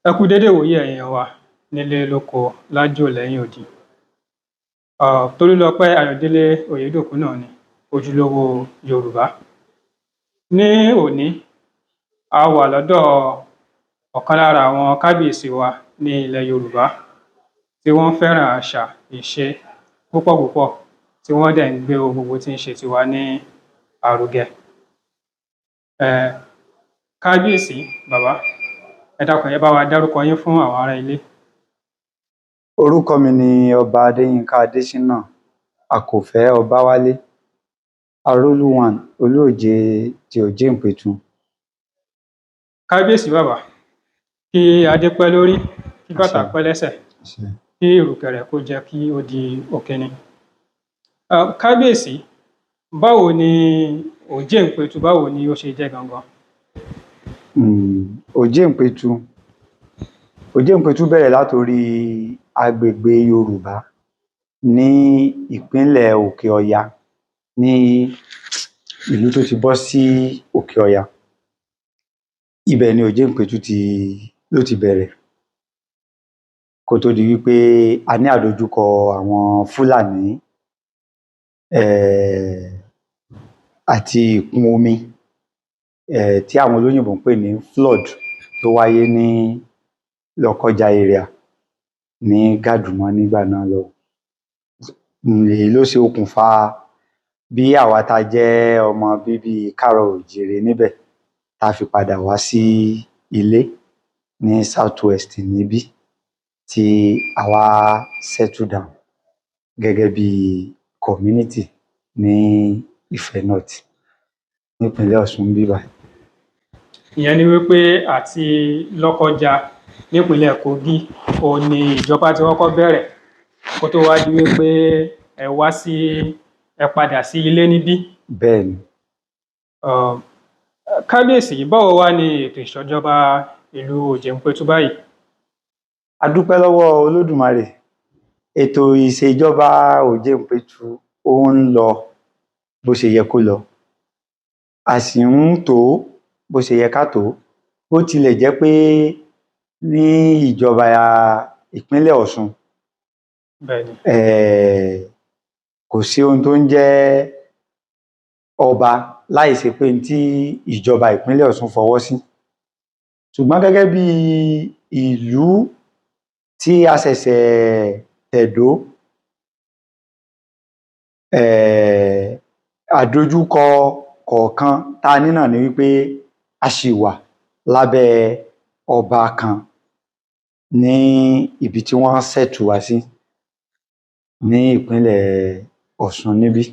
Ẹ kú dédé ìwòyí, ẹ̀yin èyàn wa nílé, lóko, lájò, lẹ́yìn odi. Tolúlọpẹ́ Ayọ̀délé Oyèdòkun náà ni, ojúlówó Yorùbá. Ní òní, a wà lọ́dọ̀ ọ̀kan lára àwọn kábíyèsí wa ní ilẹ̀ Yorùbá tí wọ́n fẹ́ràn àṣà, ìṣe púpọ̀ púpọ̀, tí wọ́n dẹ̀ ń gbé ohun gbogbo tí ń ṣe tiwa ní àrùgẹ. Kábíyèsí, bàbá, ẹ dákun, ẹ bá wa dárúkọ yín fún àwọn ará ilé. Orúkọ mi ni Ọba Adéyínká Adéṣínà Akọ́fẹ́ Ọbáwálé, Arólú one, Olúòjé ti Òjé Ìpẹ̀tù. Kábíyèsí bàbá, kí adé pẹ́ lórí, kí bàtà Àṣẹ. pẹ́ lẹ́sẹ̀, Àṣẹ. kí ìrùkẹ̀rẹ̀ kó jẹ́ kí ó di òkínní. Kábíyèsí, báwo ni Òjé Ìpẹ̀tù, báwo ni ó ṣe jẹ́ gangan? Òjé Ìpẹ̀tù, Òjé Ìpẹ̀tù bẹ̀rẹ̀ látorí agbègbè Yorùbá ní ìpínlẹ̀ Òkè Ọya, ní ìlú tó ti bọ́ sí Òkè Ọya. Ibẹ̀ ni Òjé Ìpẹ̀tù ló ti bẹ̀rẹ̀ kó tó di wípé a ní àdojúkọ àwọn Fúlàní àti ìkún omi tí àwọn olóyìnbó ń pè ní flood tó wáyé ní Lọ́kọ́jà area ní Gàdùmọ́ nígbà náà lọ́hùn. Èyí ló ṣe okùnfà bí àwa tá a jẹ́ ọmọ bíbí káàárọ̀ oòjíire níbẹ̀ tá a fi padà wá sí ilé ní South West níbí, tí a wá settle down gẹ́gẹ́ bí community ní Ifẹ̀ North, nípínlẹ̀ Ọ̀ṣun níbí báyìí. Ìyẹn ni wípé àti Lọ́kọ́jà nípínlẹ̀ Kogi òun ni ìjọba ti kọ́kọ́ bẹ̀rẹ̀ kó tó wá di wípé ẹ wá sí, ẹ padà sí ilé níbí. Bẹ́ẹ̀ ni. Kábíyèsí, báwo wá ni ètò ìṣèjọba ìlú Òjé Ìpẹ̀tù báyìí? A dúpẹ́ lọ́wọ́ Olódùmarè. Ètò ìṣèjọba Òjé Ìpẹ̀tù, ó ń lọ bó ṣe yẹ kó lọ, a sì ń tò ó bó ṣe yẹ ká tò ó. Bó tilẹ̀ jẹ́ pé ní ìjọba ìpínlẹ̀ Ọ̀ṣun, kò sí ohun tó ń jẹ́ ọba láì ṣe pé tí ìjọba ìpínlẹ̀ Ọ̀ṣun fọwọ́ sí. Ṣùgbọ́n gẹ́gẹ́ bí ìlú tí a ṣẹ̀ṣẹ̀ tẹ̀dó, àdojúkọ kọ̀ọ̀kan tá a ní náà ni wípé a ṣì wà lábẹ́ ọba kan ní ibi tí wọ́n settle wá sí ní ìpínlẹ̀ Ọ̀ṣun níbí.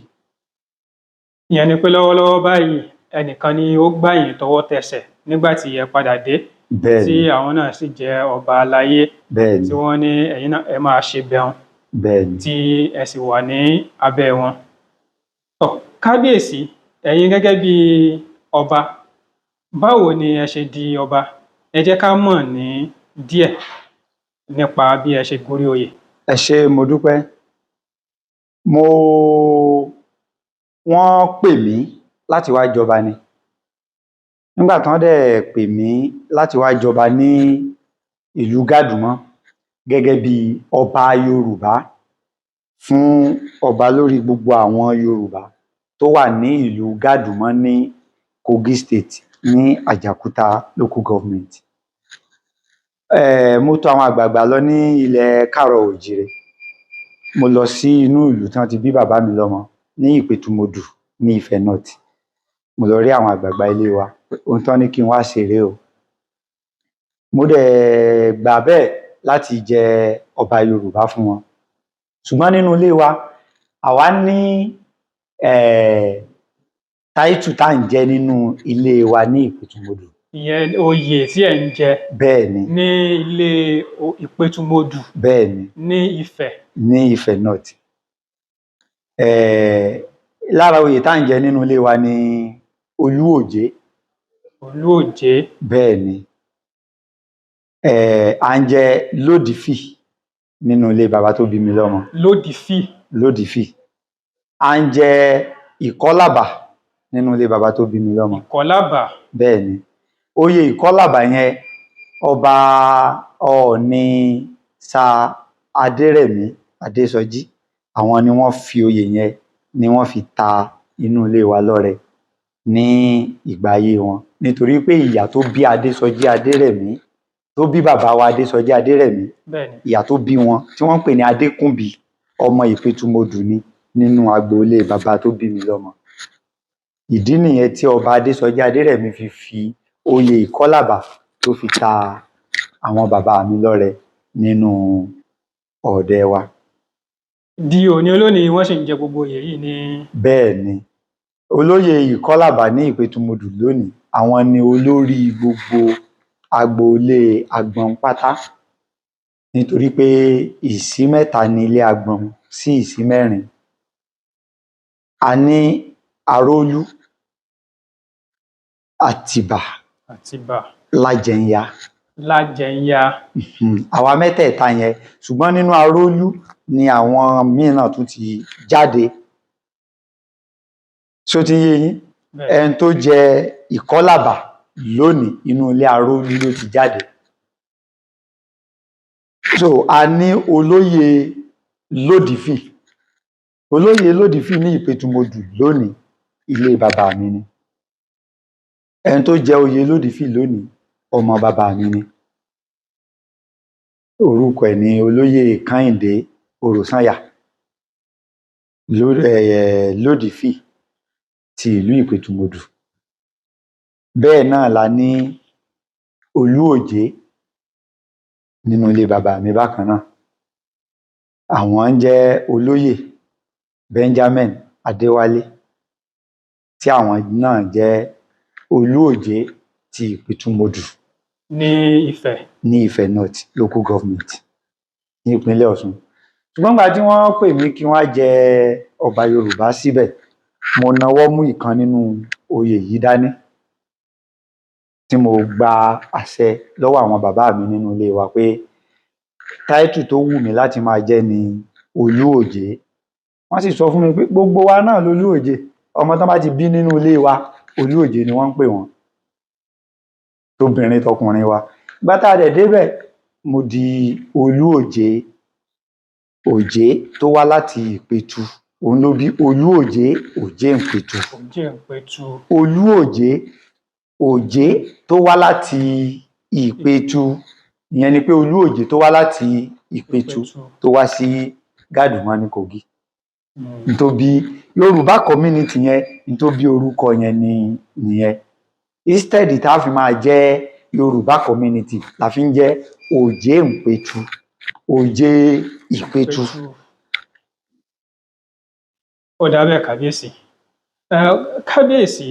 Ìyẹn ni pé lọ́wọ́lọ́wọ́ báyìí, ẹnìkan ni ó gbà yín tọwọ́ tẹsẹ̀ nígbà tí ẹ padà dé, Bẹ́ẹ̀ tí ni. àwọn náà sì jẹ́ ọba aláyé, Bẹ́ẹ̀ ni. tí wọ́n ní ẹ̀yin náà ẹ máa ṣe bẹun, Bẹ́ẹ̀ ni. tí ẹ sì wà ní abẹ́ wọn. Tọ́ kábíyèsí, ẹ̀yin gẹ́gẹ́ bí ọba, báwo ni ẹ ṣe di ọba? Ẹ jẹ́ ká mọ̀ ní díẹ̀ nípa bí ẹ ṣe gorí oyè. Ẹ ṣé, mo dúpẹ́. Wọ́n pè mí láti wá jọba ni. Nígbà tí wọ́n dẹ̀ pè mí láti wá jọba ní ìlú Gàdùmọ́ gẹ́gẹ́ bí ọba Yorùbá, fún ọba lórí gbogbo àwọn Yorùbá tó wà ní ìlú Gàdùmọ́ ní Kogi State, ní Àjàkúta Local Government. Mo tọ̀ àwọn àgbààgbà lọ ní ilẹ̀ káàárọ̀ oòjíire. Mo lọ sí inú ìlú tí wọ́n ti bí bàbá mi lọ́mọ ní Ìpẹ̀tùmọdù ní Ifẹ̀ North. Mo lọ rí àwọn àgbààgbà ilé wa. Ohun tí wọ́n ní kí n wá ṣe rèé o. Mo dẹ̀ gbà bẹ́ẹ̀ láti jẹ ọba Yorùbá fún wọn. Ṣùgbọ́n nínú ilé wa, àwa ní title tá à ń jẹ nínú ilé wa ní Ìpẹ̀tùmọdù. Ìyẹn oyè tí ẹ̀ ń jẹ Bẹ́ẹ̀ ni. ní ilé Ìpẹ̀tùmọdù Bẹ́ẹ̀ ni. ní Ifẹ̀. Ní Ifẹ̀ North. Lára oyè tá à ń jẹ nínú ilé wa ní Olú Òjé. Olú Òjé. Bẹ́ẹ̀ ni. À ń jẹ Lódìfì nínú ilé bàbá tó bí mi lọ́mọ. Lódìfì. Lódìfì. À ń jẹ Ìkọ́làbà nínú ilé bàbá tó bí mi lọ́mọ. Ìkọ́lábà. Bẹ́ẹ̀ ni. Oyè Ìkọ́làbà yẹn Ọba Ọọ̀ni Sir Adérẹ̀mí Adésọjí, àwọn ni wọ́n fi oyè yẹn ni wọ́n fi ta inú ilé wa lọ́rẹ ní ìgbà ayé wọn, nítorí pé ìyá tó bí Adésọjí Adérẹ̀mí, tó bí bàbá wa Adésọjí Adérẹ̀mí, ìyá tó bí wọn tí wọ́n ń pè ní Adékúnbí, ọmọ Ìpẹ̀tùmọdù ni nínú agboolé bàbá tó bí mi lọ́mọ. Ìdí nìyẹn tí Ọba Adésọjí Adérẹ̀mí fi fi oyè Ìkọ́làbà tó fi ta àwọn bàbá mi lọ́rẹ nínú ọ̀dẹ̀ wa. Di òní olónìí, wọ́n sì ń jẹ gbogbo oyè yìí ní? Bẹ́ẹ̀ ni, olóyè Ìkọ́làbà ní Ìpẹ̀tùmọdù lónìí, àwọn ni olórí gbogbo agboolé Agbọn pátá, nítorí pé ìsí mẹ́ta ní ilé Agbọn sí ìsí mẹ́rin. A ní Arólú, Àtìbà, Àtìbà, Lájẹ̀nyà. Lájẹ̀nyà. Àwa mẹ́tẹ̀ẹ̀ta yẹn, ṣùgbọ́n nínú Arólú ni àwọn míì náà tún ti jáde. Ṣó ti yé yín? Ẹni tó jẹ Ìkọ́làbà lónìí, inú ilé Arólú ló ti jáde. So a ní olóyè Lódìfì, olóyè Lódìfì ní Ìpẹ̀tùmọdù lónìí, ilé bàbá mi ni. Ẹni tó jẹ oyè Lódìfì lónìí, ọmọ bàbá mi ni. Orúkọ ẹ̀ ní Olóyè Kẹ́hìndé Òròsànyà Lódìfì ti ìlú Ìpẹ̀tùmọdù. Bẹ́ẹ̀ náà la ní Olú Òjé nínú ilé bàbá mi bákan náà. Àwọn ń jẹ́ Olóyè Benjamin Adéwálé, tí àwọn náà jẹ́ Olú Òjé ti Ìpẹ̀tùmọdù ní Ifẹ̀. Ní Ifẹ̀ North Local Government ní ìpínlẹ̀ Ọ̀ṣun. Ṣùgbọ́n nígbà tí wọ́n pè mí kí wọ́n jẹ ọba Yorùbá síbẹ̀, mo nawọ́ mú ìkan nínú oyè yìí dání tí mo gba àṣẹ lọ́wọ́ àwọn bàbá mi nínú ilé wa pé táìtù tó wù mí láti máa jẹ́ ni Olú Òjé. Wọ́n sì sọ fún mi pé gbogbo wa náà lolú Òjé, ọmọ tán bá ti bí nínú ilé wa, Olú Òjé ni wọ́n ń pè wọ́n, tóbìnrin tọkùnrin wa. Ìgbà tá a dẹ̀ débẹ̀, mo di Olú Òjé. Òjé tó wá láti Ìpẹ̀tù, òun ló bí Olú Òjé, Òjé Ìpẹ̀tù. Òjé Ìpẹ̀tù. Olú Òjé, Òjé tó wá láti Ìpẹ̀tù, ìyẹn ni pé Olú Òjé tó wá láti Ìpẹ̀tù tó wá sí Gàdùmọ́ ní Kogi. Ntóbi Yorùbá community yẹn, ntóbi orúkọ yẹn ni nìyẹn. Instead tá a fi máa jẹ́ Yorùbá community, la fi ń jẹ́ Òjé Ìpẹ̀tù, Òjé Ìpẹ̀tù. Ó dà bẹ́ẹ̀, kábíyèsí. Kábíyèsí,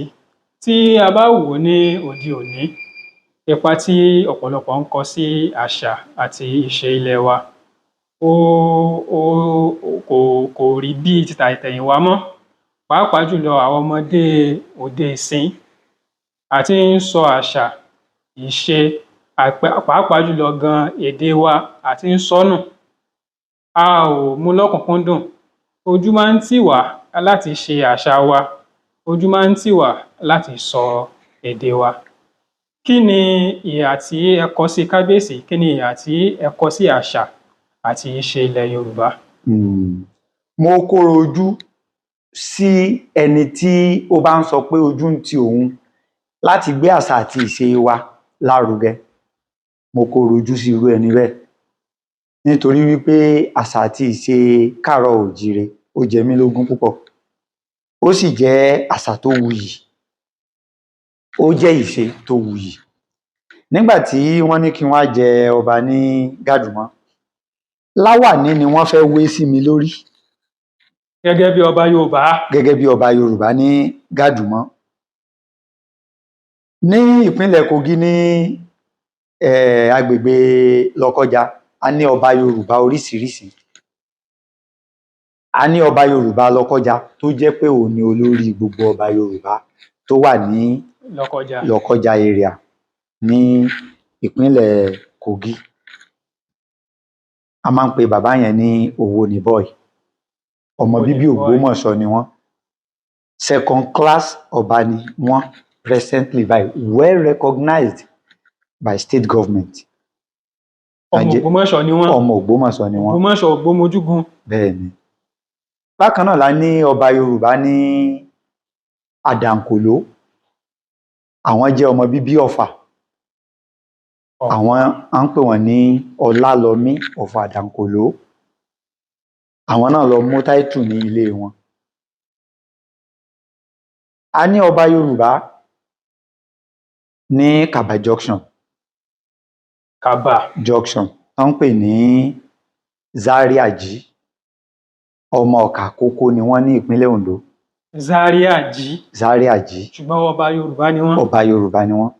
tí a bá wò ó ní òde òní, ipa tí ọ̀pọ̀lọpọ̀ ń kọ sí àṣà àti ìṣe ilẹ̀ wa, ó kò rí bíi ti tàtẹ̀yìnwá mọ́, pàápàá jùlọ àwọn ọmọdé òde ìsìnyí àti ń sọ àṣà, ìṣe, pàápàá jùlọ gan èdè wa àti ń sọ nù. A ò mú lọ́kùnkúndùn. Ojú máa ń tì wá láti ṣe àṣà wa, ojú máa ń tì wá láti sọ èdè wa. Kí ni ìhà tí ẹ kọ sí, kábíyèsí? Kí ni ìhà tí ẹ kọ sí àṣà àti ìṣe ilẹ̀ Yorùbá? Mo kóró ojú sí ẹni tí ó bá ń sọ pé ojú ń ti òun láti gbé àṣà àti ìṣe wa lárugẹ. Mo kóró ojú sí irú ẹni bẹ́ẹ̀, nítorí wípé àṣà àti ìṣe káàárọ̀ oòjíire, ó jẹ mí lógún púpọ̀, ó sì jẹ́ àṣà tó wuyì, ó jẹ́ ìṣe tó wuyì. Nígbà tí wọ́n ní kí n wá jẹ ọba ní Gàdùmọ́, láwàní ni wọ́n fẹ́ wé sí mi lórí. Gẹ́gẹ́ bí ọba Yorùbá. Gẹ́gẹ́ bí ọba Yorùbá ní Gàdùmọ́ ní ìpínlẹ̀ Kogi, ní agbègbè Lọ́kọ́jà, a ní ọba Yorùbá oríṣiríṣi. A ní ọba Yorùbá Lọ́kọ́jà tó jẹ́ pé òun ni olórí gbogbo ọba Yorùbá tó wà ní Lọ́kọ́jà. Lọ́kọ́jà area ní ìpínlẹ̀ Kogi. A máa ń pe bàbá yẹn ní Owóni Boy. Ọmọ bíbí Owóni Boy. Ògbómọ̀ṣọ́ ni wọ́n. Second class ọba ni wọ́n presently by well recognized. by state government. Ọmọ Ògbómọ̀ṣọ́ ni wọ́n. Ọmọ Ògbómọ̀ṣọ́ ni wọ́n. Ògbómọ̀ṣọ́ Ògbómojúgun. Bẹ́ẹ̀ ni. Bákan náà la ní ọba Yorùbá ní Àdàǹkòló. Àwọn jẹ́ ọmọ bíbí Ọ̀fà. Àwọn à ń pè wọ́n ní Ọlálọmí of Àdàǹkòló. Àwọn náà lọ mú táìtù ní ilé wọn. A ní ọba Yorùbá ní Kaba Junction. Kaba Junction tó ń pè ní Zaria-Jí. Ọmọ Ọ̀kà Àkókó ni wọ́n ní ìpínlẹ̀ Oǹdó. Zaria-Jí. Zaria-Jí. Ṣùgbọ́n ọba Yorùbá ni wọ́n. Ọba Yorùbá ni wọ́n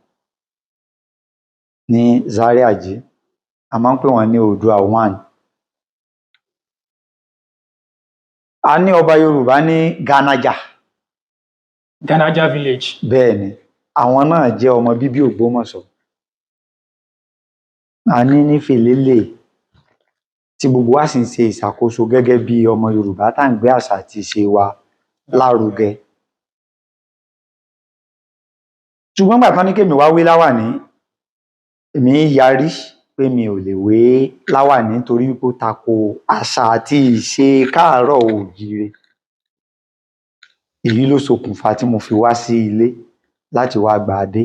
ní Zaria-Jí. A máa ń pè wọ́n ní Oòduà one. A ní ọba Yorùbá ní Ganaja. Ganaja village. Bẹ́ẹ̀ ni, àwọn náà jẹ́ ọmọ bíbí Ògbómọ̀ṣọ́. A ní ní Fèlélè tí gbogbo wa sì ń ṣe ìṣàkóso gẹ́gẹ́ bí ọmọ Yorùbá tá à ń gbé àṣà àti ìṣe wa lárugẹ. Ṣùgbọ́n gbà tán ní kémi wá wé láwàní, èmi yarí pé mi ò lè wé láwàní nítorí pé ó tako àṣà àti ìṣe káàárọ̀ oòjíire. Èyí ló ṣokùnfà tí mo fi wá sí ilé láti wá gba adé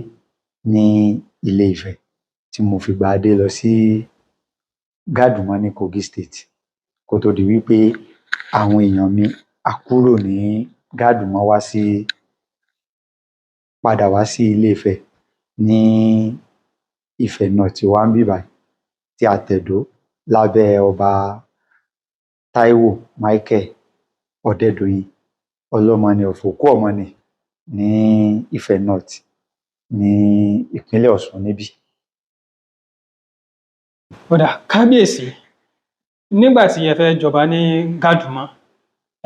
ní Ilé Ifẹ̀, tí mo fi gba adé lọ sí Gàdùmọ́ ní Kogi State, kó tó di wípé àwọn èèyàn mi á kúrò ní Gàdùmọ́ wá sí padà wá sí Ilé Ifẹ̀ ní Ifẹ̀ North tí wá ń bí báyìí, tí a tẹ̀dó lábẹ́ ọba Táíwò Michael Ọ̀dẹ́dọ̀yìn Ọlọ́mọni of Òkú-Ọ̀mọ̀nì ní Ifẹ̀ North ní ìpínlẹ̀ Ọ̀ṣun níbí. Ó dà, kábíyèsí, nígbà tí ẹ fẹ́ jọba ní Gàdùmọ́,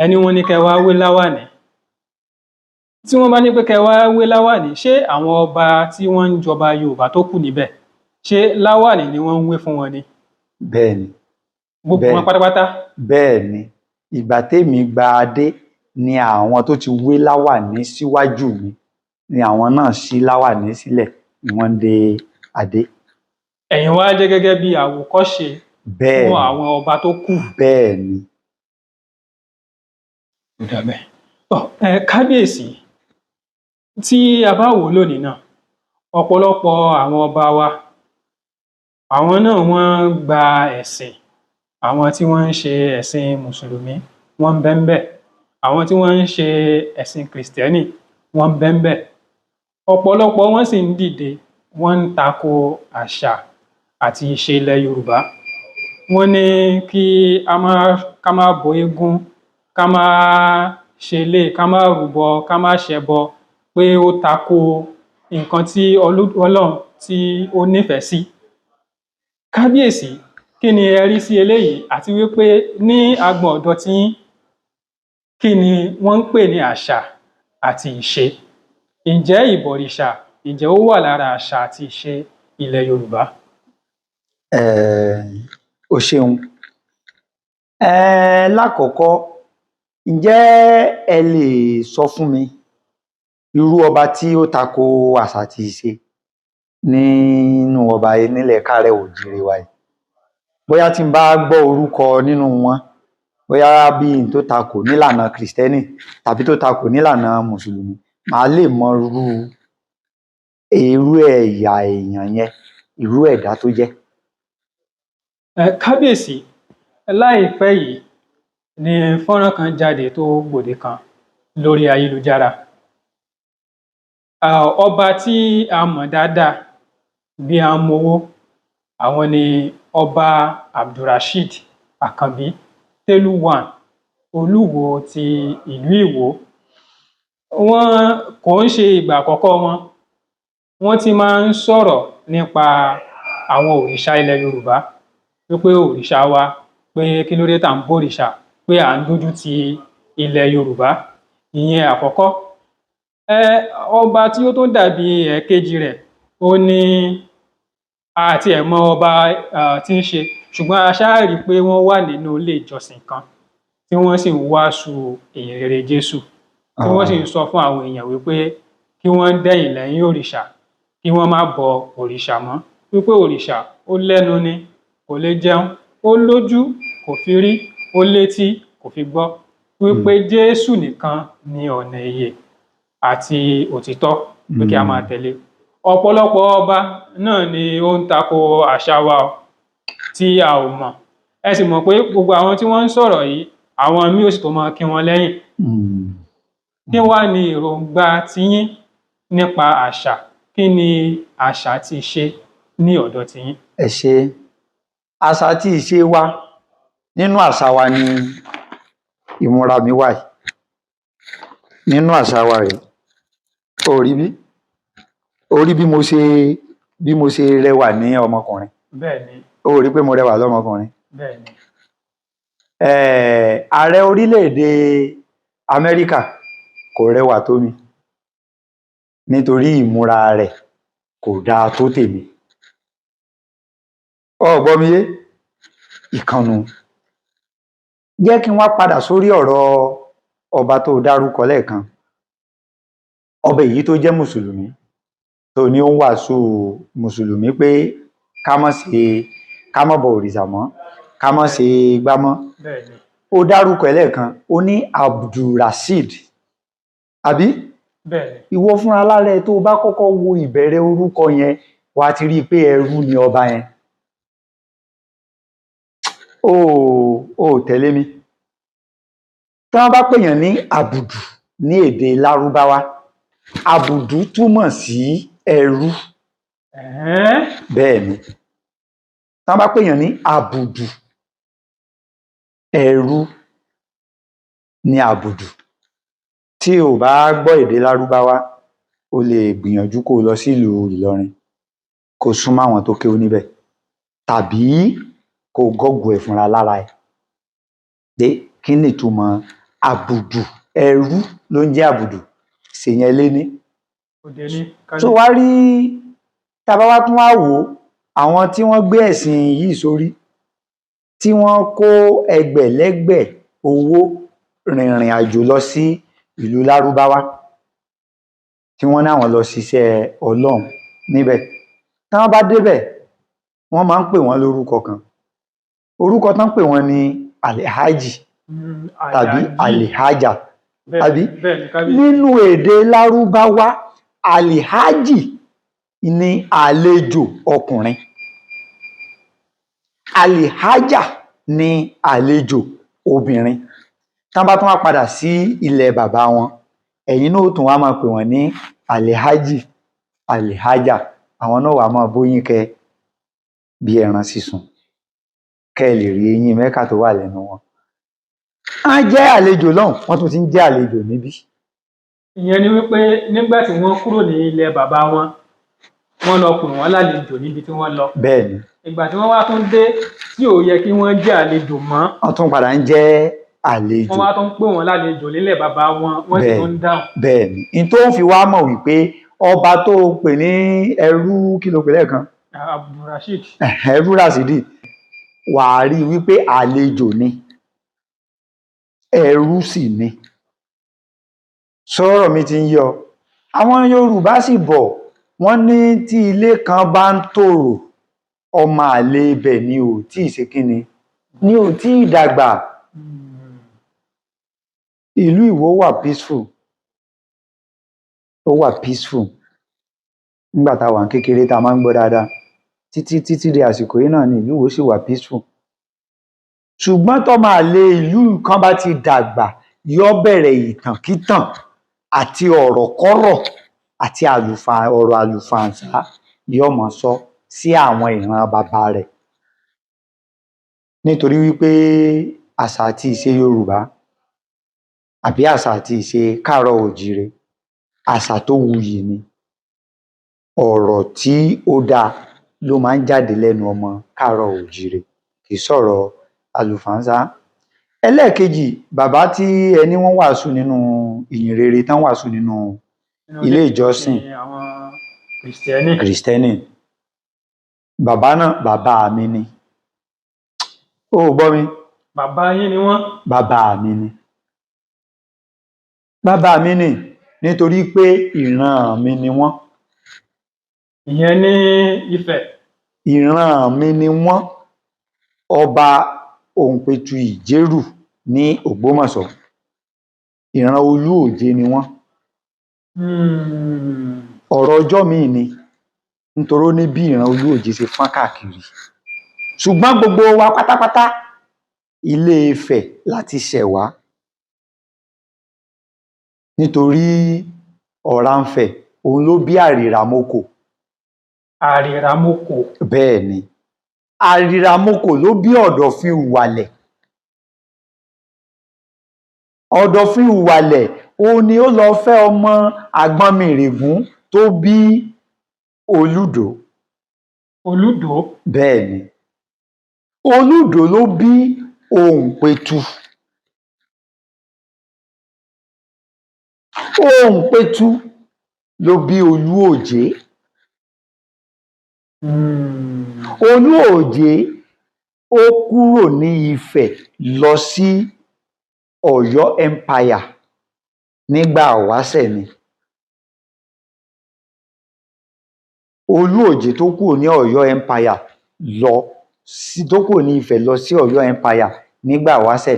ẹni wọ́n ní kẹ́ wá wé láwàní. Tí wọ́n bá ní pé kẹ́ wá wé láwàní, ṣé àwọn ọba tí wọ́n ń jọba Yorùbá tó kù níbẹ̀, ṣé láwàní ni wọ́n ń wé fún wọn ni? Bẹ́ẹ̀ ni. Gbogbo wọn pátápátá? Bẹ́ẹ̀ ni. Ìgbà tèmi gba adé ni àwọn tó ti wé láwàní síwájú mi ni àwọn náà ṣí láwàní sílẹ̀ ni wọ́n dé adé. Ẹ̀yin wá jẹ́ gẹ́gẹ́ bí àwòkọ́ṣe fún àwọn ọba tó kù. Bẹ́ẹ̀ ni. Kábíyèsí, tí a bá wò lónìí náà, ọ̀pọ̀lọpọ̀ àwọn ọba wa, àwọn náà wọ́n gba ẹ̀sìn. Àwọn tí wọ́n ń ṣe ẹ̀sìn mùsùlùmí wọ́n ń bẹ ńbẹ̀, àwọn tí wọ́n ń ṣe ẹ̀sìn kìrìsìtẹ́nì wọ́n ń bẹ ńbẹ̀. Ọ̀pọ̀lọpọ̀ wọn sì ń dìde, wọ́n ń tako àṣà àti ìṣe ilẹ̀ Yorùbá. Wọ́n ní kí a má ká má bọ eégún, ká má ṣe eléyìí, ká má rúbọ, ká má ṣẹbọ, pé ó tako nǹkan tí Ọlọ́run tí ó nífẹ̀ẹ́ sí. Kábíyèsí, kí ni ẹ rí sí eléyìí, àti wípé ní agbọn ọ̀dọ̀ tiyín, kí ni wọ́n ń pè ní àṣà àti ìṣe? Ǹjẹ́ ìbọ̀rìṣà, ǹjẹ́ ó wà lára àṣà àti ìṣe ilẹ̀ Yorùbá? O ṣeun. Lákọ̀ọ́kọ́, ǹjẹ́ ẹ lè sọ fún mi irú ọba tí ó tako àṣà àti ìṣe nínú ọba nílẹ̀ káàárẹ̀ oòjíire wa yìí? Bóyá tí n bá gbọ́ orúkọ nínú wọn, bóyá bí n tó takò nílànà kìrìsìtẹ́nì tàbí tó takò nílànà mùsùlùmí, màá lè mọ irú ẹ̀yà èèyàn yẹn, irú ẹ̀dá tó jẹ́. Kábíyèsí, láìpẹ́ yìí ni fọ́nrán kan jáde tó gbòde kan lórí ayélujára. Ọba tí a mọ̀ dáadáa bí Amowó, àwọn ni ọba Abdulrasheed Àkànbí Télú one, Olúwo ti ìlú Ìwó. Wọ́n kò ń ṣe ìgbà àkọ́kọ́ wọn, wọ́n ti máa ń sọ̀rọ̀ nípa àwọn òrìṣà ilẹ̀ Yorùbá, wípé òrìṣà wa, pé kí ló dé tá à ń bọ̀rìṣà, pé à ń dójú ti ilẹ̀ Yorùbá. Ìyẹn àkọ́kọ́. Ọba tí ó tún dàbí ẹ̀ẹ̀kejì rẹ̀, ó ní àti ẹ̀ mọ ọba tí ń ṣe, ṣùgbọ́n a ṣáà rí i pé wọ́n wà nínú ilé ìjọsìn kan tí wọ́n sì ń wàásù ìyìn rere Jésù, tí wọ́n sì ń sọ fún àwọn èèyàn wípé kí wọ́n dẹ̀yìn lẹ́yìn òrìṣà, kí wọ́n má bọ òrìṣà mọ́. Wípé òrìṣà ó lẹ́nu ni, kò lè jẹun, ó lójú kò fi rí, ó létí kò fi gbọ́, wípé Jésù nìkan ni ọ̀nà ìyè àti òtítọ́, pé kí a máa tẹ̀lé. Ọ̀pọ̀lọpọ̀ ọba náà ni ó ń tako àṣà wa o, tí a ò mọ̀. Ẹ sì mọ̀ pé gbogbo àwọn tí wọ́n ń sọ̀rọ̀ yìí, àwọn míì ó sì tó máa kí wọn lẹ́yìn. Kí wá ni èròǹgbà tiyín nípa àṣà? Kí ni àṣà ti ṣe ní ọ̀dọ̀ tiyín? Ẹ ṣe. Àṣà àti ìṣe wa, nínú àṣà wa ni ìmúra mi wà yìí. Nínú àṣà wa rèé. O rí bí? O rí bí mo ṣe rẹwà ní ọmọkùnrin? Bẹ́ẹ̀ ni. O rí pé mo rẹwà lọ́mọkùnrin? Bẹ́ẹ̀ ni. Ààrẹ orílẹ̀-èdè Amẹ́ríkà kò rẹwà tó mi, nítorí ìmúra rẹ̀ kò dáa tó tèmi. O gbọ́ mi yé? Ìkànnù. Jẹ́ kí n wá padà sórí ọ̀rọ̀ ọba tó dárúkọ lẹ́ẹ̀kan. Ọba èyí tó jẹ́ Mùsùlùmí, tó ní ó ń wàásù Mùsùlùmí pé ká má ṣe, ká má bọ òrìṣà mọ́, ká má ṣe igbá mọ́. Bẹ́ẹ̀ ni. Ó dárúkọ ẹ̀ lẹ́ẹ̀kan, ó ní Abdulrasheed, àbí? Bẹ́ẹ̀ ni. Ìwọ fúnra lára ẹ, tó o bá kọ́kọ́ wo ìbẹ̀rẹ̀ orúkọ yẹn, wàá ti rí i pé ẹrú ni ọba yẹn. Ó ò tẹ̀lé mi? Tí wọ́n bá pèèyàn ní àbùdù ní èdè Lárúbáwá, àbùdù túmọ̀ sí ẹrú. Bẹ́ẹ̀ ni. Tí wọ́n bá pèèyàn ní àbùdù, ẹrú ní àbùdù. Tí o bá gbọ́ èdè Lárúbáwá, o lè gbìyànjú kó o lọ sílùú Ìlọrin, kó o súnmọ́ àwọn tó kéwú níbẹ̀, tàbí kó o gọ́gùn ẹ̀ fúnra lára ẹ̀ pé kí ni ìtumọ̀ àbùdù. Ẹrú ló ń jẹ́ àbùdù. Ṣèyẹn lé ní. Òde ní. Tó wá rí, tá a bá wá tún wá wò ó, àwọn tí wọ́n gbé ẹ̀sìn yìí sórí, tí wọ́n kó ẹgbẹ̀lẹ́gbẹ̀ owó rìnrìn àjò lọ sí ìlú Lárúbáwá, tí wọ́n ní àwọn lọ ṣiṣẹ́ Ọlọ́run níbẹ̀, tí wọ́n bá débẹ̀, wọ́n máa ń pè wọ́n lórúkọ kan. Orúkọ tán pè wọ́n ní Alhaji tàbí Alihaja, àbí? Bẹ́ẹ̀ ni, kábíyèsí. Nínú èdè Lárúbáwá, Alihaji ní àlejò ọkùnrin, Alihaja ní àlejò obìnrin. Tán bá tún wá padà sí ilẹ̀ bàbá wọn, ẹ̀yin náà ó tún wá máa pè wọ́n ní Alihaji, Alihaja. Àwọn náà wàá máa bóyín kẹ bí ẹran sísun, kẹ́ ẹ lè rí eyín Mẹ́kà tó wà lẹ́nu wọn. Á jẹ́ àlejò lọ́hùn, wọ́n tún ti ń jẹ́ àlejò níbí. Ìyẹn ni wípé nígbà tí wọ́n kúrò ní ilẹ̀ bàbá wọn, wọ́n lọ pè wọ́n lálejò níbi tí wọ́n lọ. Bẹ́ẹ̀ ni. Ìgbà tí wọ́n wá tún dé, tí ò yẹ kí wọ́n jẹ́ àlejò mọ́, Wọ́n tún padà ń jẹ́ àlejò. Wọ́n wá tún pè wọ́n lálejò nílẹ̀ bàbá wọn, wọ́n sì tún ń dáhùn. Bẹ́ẹ̀ ni. N tó ń fi wá mọ̀ wípé ọba tó pè ní ẹrú, kí ló pè lẹ́ẹ̀kan? Abdulrasheed. Ẹrú Rasidi, wàá rí i wípé àlejò ni, ẹrú sì ni. Sọ̀rọ̀ mi ti ń yọ. Àwọn Yorùbá sì bọ̀, wọ́n ní tí ilé kan bá ń tòrò, ọmọ àlè ibẹ̀ ni ò tí ì ṣe kíni, ni ò tí ì dàgbà. Ìlú Ìwó wà peaceful, ó wà peaceful nígbà tá a wà ní kékeré, tá a máa ń gbọ́ dáadáa. Títí títí di àsìkò yìí náà ni ìlú Ìwó sì wà peaceful. Ṣùgbọ́n tọ́mọ àlè ìlú kan bá ti dàgbà, yó bẹ̀rẹ̀ ìtànkítàn àti ọ̀rọ̀kọ́rọ̀ àti ọ̀rọ̀ àlùfàǹsá, yó máa sọ sí àwọn ìran bàbá rẹ̀, nítorí wípé àṣà àti ìṣe Yorùbá, àbí àṣà àti ìṣe káàárọ̀ oòjíire, àṣà tó wuyì ni. Ọ̀rọ̀ tí ó dáa ló máa ń jáde lẹ́nu ọmọ káàárọ̀ oòjíire, kì í sọ̀rọ̀ àlùfàǹsá. Ẹlẹ́ẹ̀kejì, bàbá tí ẹni wọ́n wàásù nínú ìyìn rere, tán wàásù nínú Nínú ilé ìjọsìn àwọn Kìrìsìtẹ́nì. Kìrìsìtẹ́nì, bàbá náà, bàbá mi ni. Ó gbọ́ mi? Bàbá yín ni wọ́n? Bàbá mi ni, bàbá mi ni, nítorí pé ìran mi ni wọ́n. Ìyẹn ní Ifẹ̀. Ìran mi ni wọ́n. Ọba Òǹpẹ̀tù Ìjérù ní Ògbómọ̀ṣọ́, ìran Olú Òjé ni wọ́n. Ọ̀rọ̀ ọjọ́ míì ni, nítorí ó ní bí ìran Olú Òjé ṣe fọ́n káàkiri. Ṣùgbọ́n gbogbo wa pátápátá, Ilé Ifẹ̀ láti ṣẹ̀ wá, nítorí Ọ̀rànfẹ̀ òun ló bí Àrìràmokò. Àrìràmokò. Bẹ́ẹ̀ ni, Àrìràmokò ló bí Ọ̀dọ̀fin Ìwàlẹ̀. Ọ̀dọ̀fin Ìwàlẹ̀ òun ni ó lọ fẹ́ ọmọ Àgbọnnìrègún tó bí Olúdò. Olúdò. Bẹ́ẹ̀ ni, Olúdò ló bí Òǹpẹ̀tù. Òǹpẹ̀tù ló bí Olú Òjé. Olú Òjé ó kúrò ní Ifẹ̀ lọ sí Ọ̀yọ́ Empire nígbà wáṣẹ̀ ni. Olú Òjé tó kúrò ní Ọ̀yọ́ Empire lọ sí, tó kúrò ní Ifẹ̀ lọ sí Ọ̀yọ́ Empire nígbà wáṣẹ̀,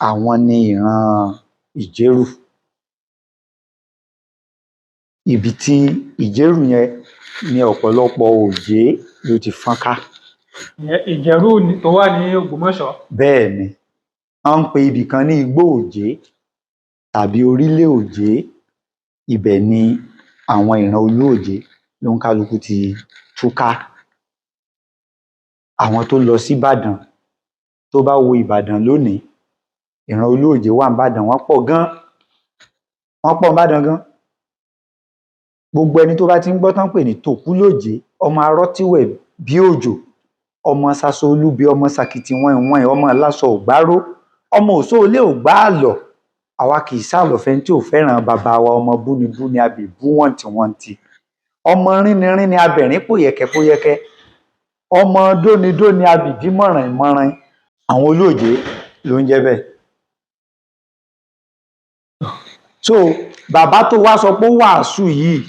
àwọn ni ìran Ìjérù. Ibi tí Ìjérù yẹn ní ọ̀pọ̀lọpọ̀ Òjé ló ti fọ́n ká. Ìjẹ̀rú tó wà ní Ògbómọ̀ṣọ́. Bẹ́ẹ̀ ni, wọ́n ń pe ibì kan ní Igbó Òjé tàbí Orílẹ̀ Òjé. Ibẹ̀ ni àwọn ìran Olú Òjé ló ń kálukú ti túká. Àwọn tó lọ sí Ìbàdàn, tó bá wo Ìbàdàn lónìí, ìran Olú Òjé wà n'Ìbàdàn, wọ́n pọ̀ gan. Wọ́n pọ̀ n'Ìbàdàn gan. Gbogbo ẹni tó bá ti ń gbọ́ tán pè ní Tòkúlòjé, ọmọ arọ́tíwẹ̀ bí òjò, ọmọ Sasolú bí ọmọ Sàkìtì wọ̀nyìnwọ̀nyìn, ọmọ Ìlàsọ ògbárò, ọmọ Òṣóolé ògbá àlọ̀. Àwa kì í sàlọ̀fẹ́ tí ò fẹ́ràn bàbá wa, ọmọ búnibúni abèbú wọ̀ntìwọ̀ntì, ọmọ rínirínni abẹ̀rín pòyẹ̀kẹ́póyẹ́kẹ́, ọmọ dónidóni abìdí mọ̀rànìmọ̀ràn. Àwọn Olú Òjé ló ń jẹ́ bẹ́ẹ̀. So bàbá tó wá sọ pé ó wàásù yìí,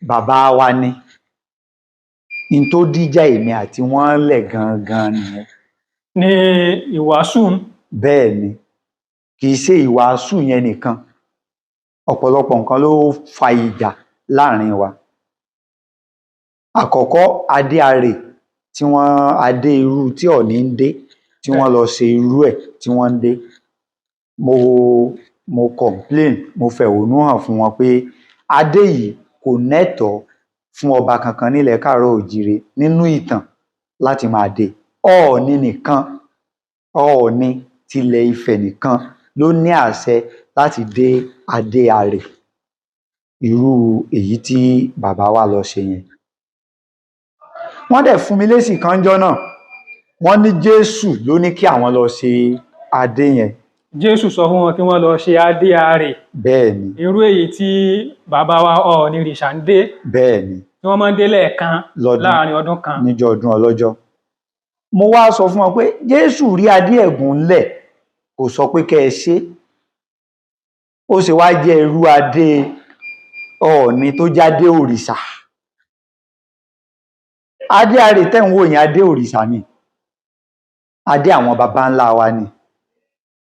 bàbá wa ni. N tó díjà èmi àti wọn lẹ̀ gangan nìyẹn. Ní ìwàásù. Bẹ́ẹ̀ ni, kì í ṣe ìwàásù yẹn nìkan. Ọ̀pọ̀lọpọ̀ nǹkan ló fa ìjà láàrin wa. Àkọ́kọ́, adé arè tí wọ́n adé irú tí Ọọ̀ni ń dé, tí wọ́n lọ ṣe irú ẹ̀ tí wọ́n ń dé. Mo complain, mo fẹ̀hónú hàn fún wọn pé adé yìí kò nẹ́tọ̀ọ́ fún ọba kankan nílẹ̀ káàárọ̀ òjíire nínú ìtàn láti máa dé. Ọọ̀ni nìkan, Ọọ̀ni tilẹ̀ Ifẹ̀ nìkan ló ní àṣẹ láti dé adé arè irú èyí tí bàbá wa lọ ṣe yẹn. Wọ́n dẹ̀ fún mi lésì kan jọ́ náà. Wọ́n ní Jésù ló ní kí àwọn lọ ṣe adé yẹn. Jésù sọ fún wọn kí wọ́n lọ ṣe adé arè. Bẹ́ẹ̀ ni. Irú èyí tí bàbá wa Ọọ̀ni rìṣà ń dé. Bẹ́ẹ̀ ni. Tí wọ́n máa ń dé lẹ́ẹ̀kan láàrin ọdún kan. Níjọ́ ọdún ọlọ́jọ́. Mo wá sọ fún wọn pé Jésù rí adé ẹ̀gún ńlẹ̀, kò sọ pé kẹ́ ẹ ṣe. Ó ṣe wá jẹ́ irú adé Ọọ̀ni tó jádé òrìṣà. Adé arè tẹ́ ń wò yẹn, adé òrìṣà ni. Adé àwọn baba ńlá wa ni.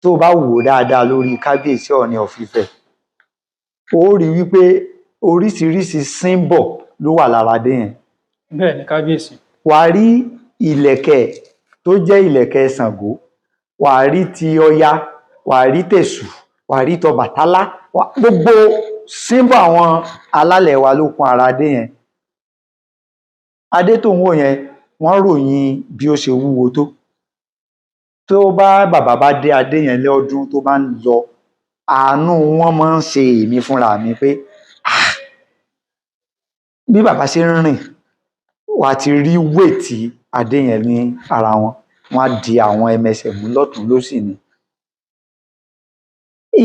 Tó bá wò ó dáadáa lórí kábíyèsí Ọọ̀ni of Ifẹ̀, ó rí wípé oríṣiríṣi símbọ̀ ló wà lára adé yẹn. Bẹ́ẹ̀ ni kábíyèsí. Wà á rí ìlẹ̀kẹ̀ tó jẹ́ ìlẹ̀kẹ̀ Ṣàngó, wà á rí ti Ọya, wà á rí tèṣù, wà á rí tọbàtálá, gbogbo símbọ̀ àwọn alálẹ̀ wa ló kún ara adé yẹn. Adé tó ń wò yẹn, wọ́n ròyìn bí ó ṣe wúwo tó. Tó bá bàbá bá dé adé yẹn lọ́dún tó bá ń lọ, àánú wọn máa ń ṣe èmi fúnra mi pé bí bàbá ṣe ń rìn, wà á ti rí wéètì adé yẹn ní ara wọn. Wọ́n á di àwọn ẹmẹsẹ̀ mú lọ́tùn lósì ni.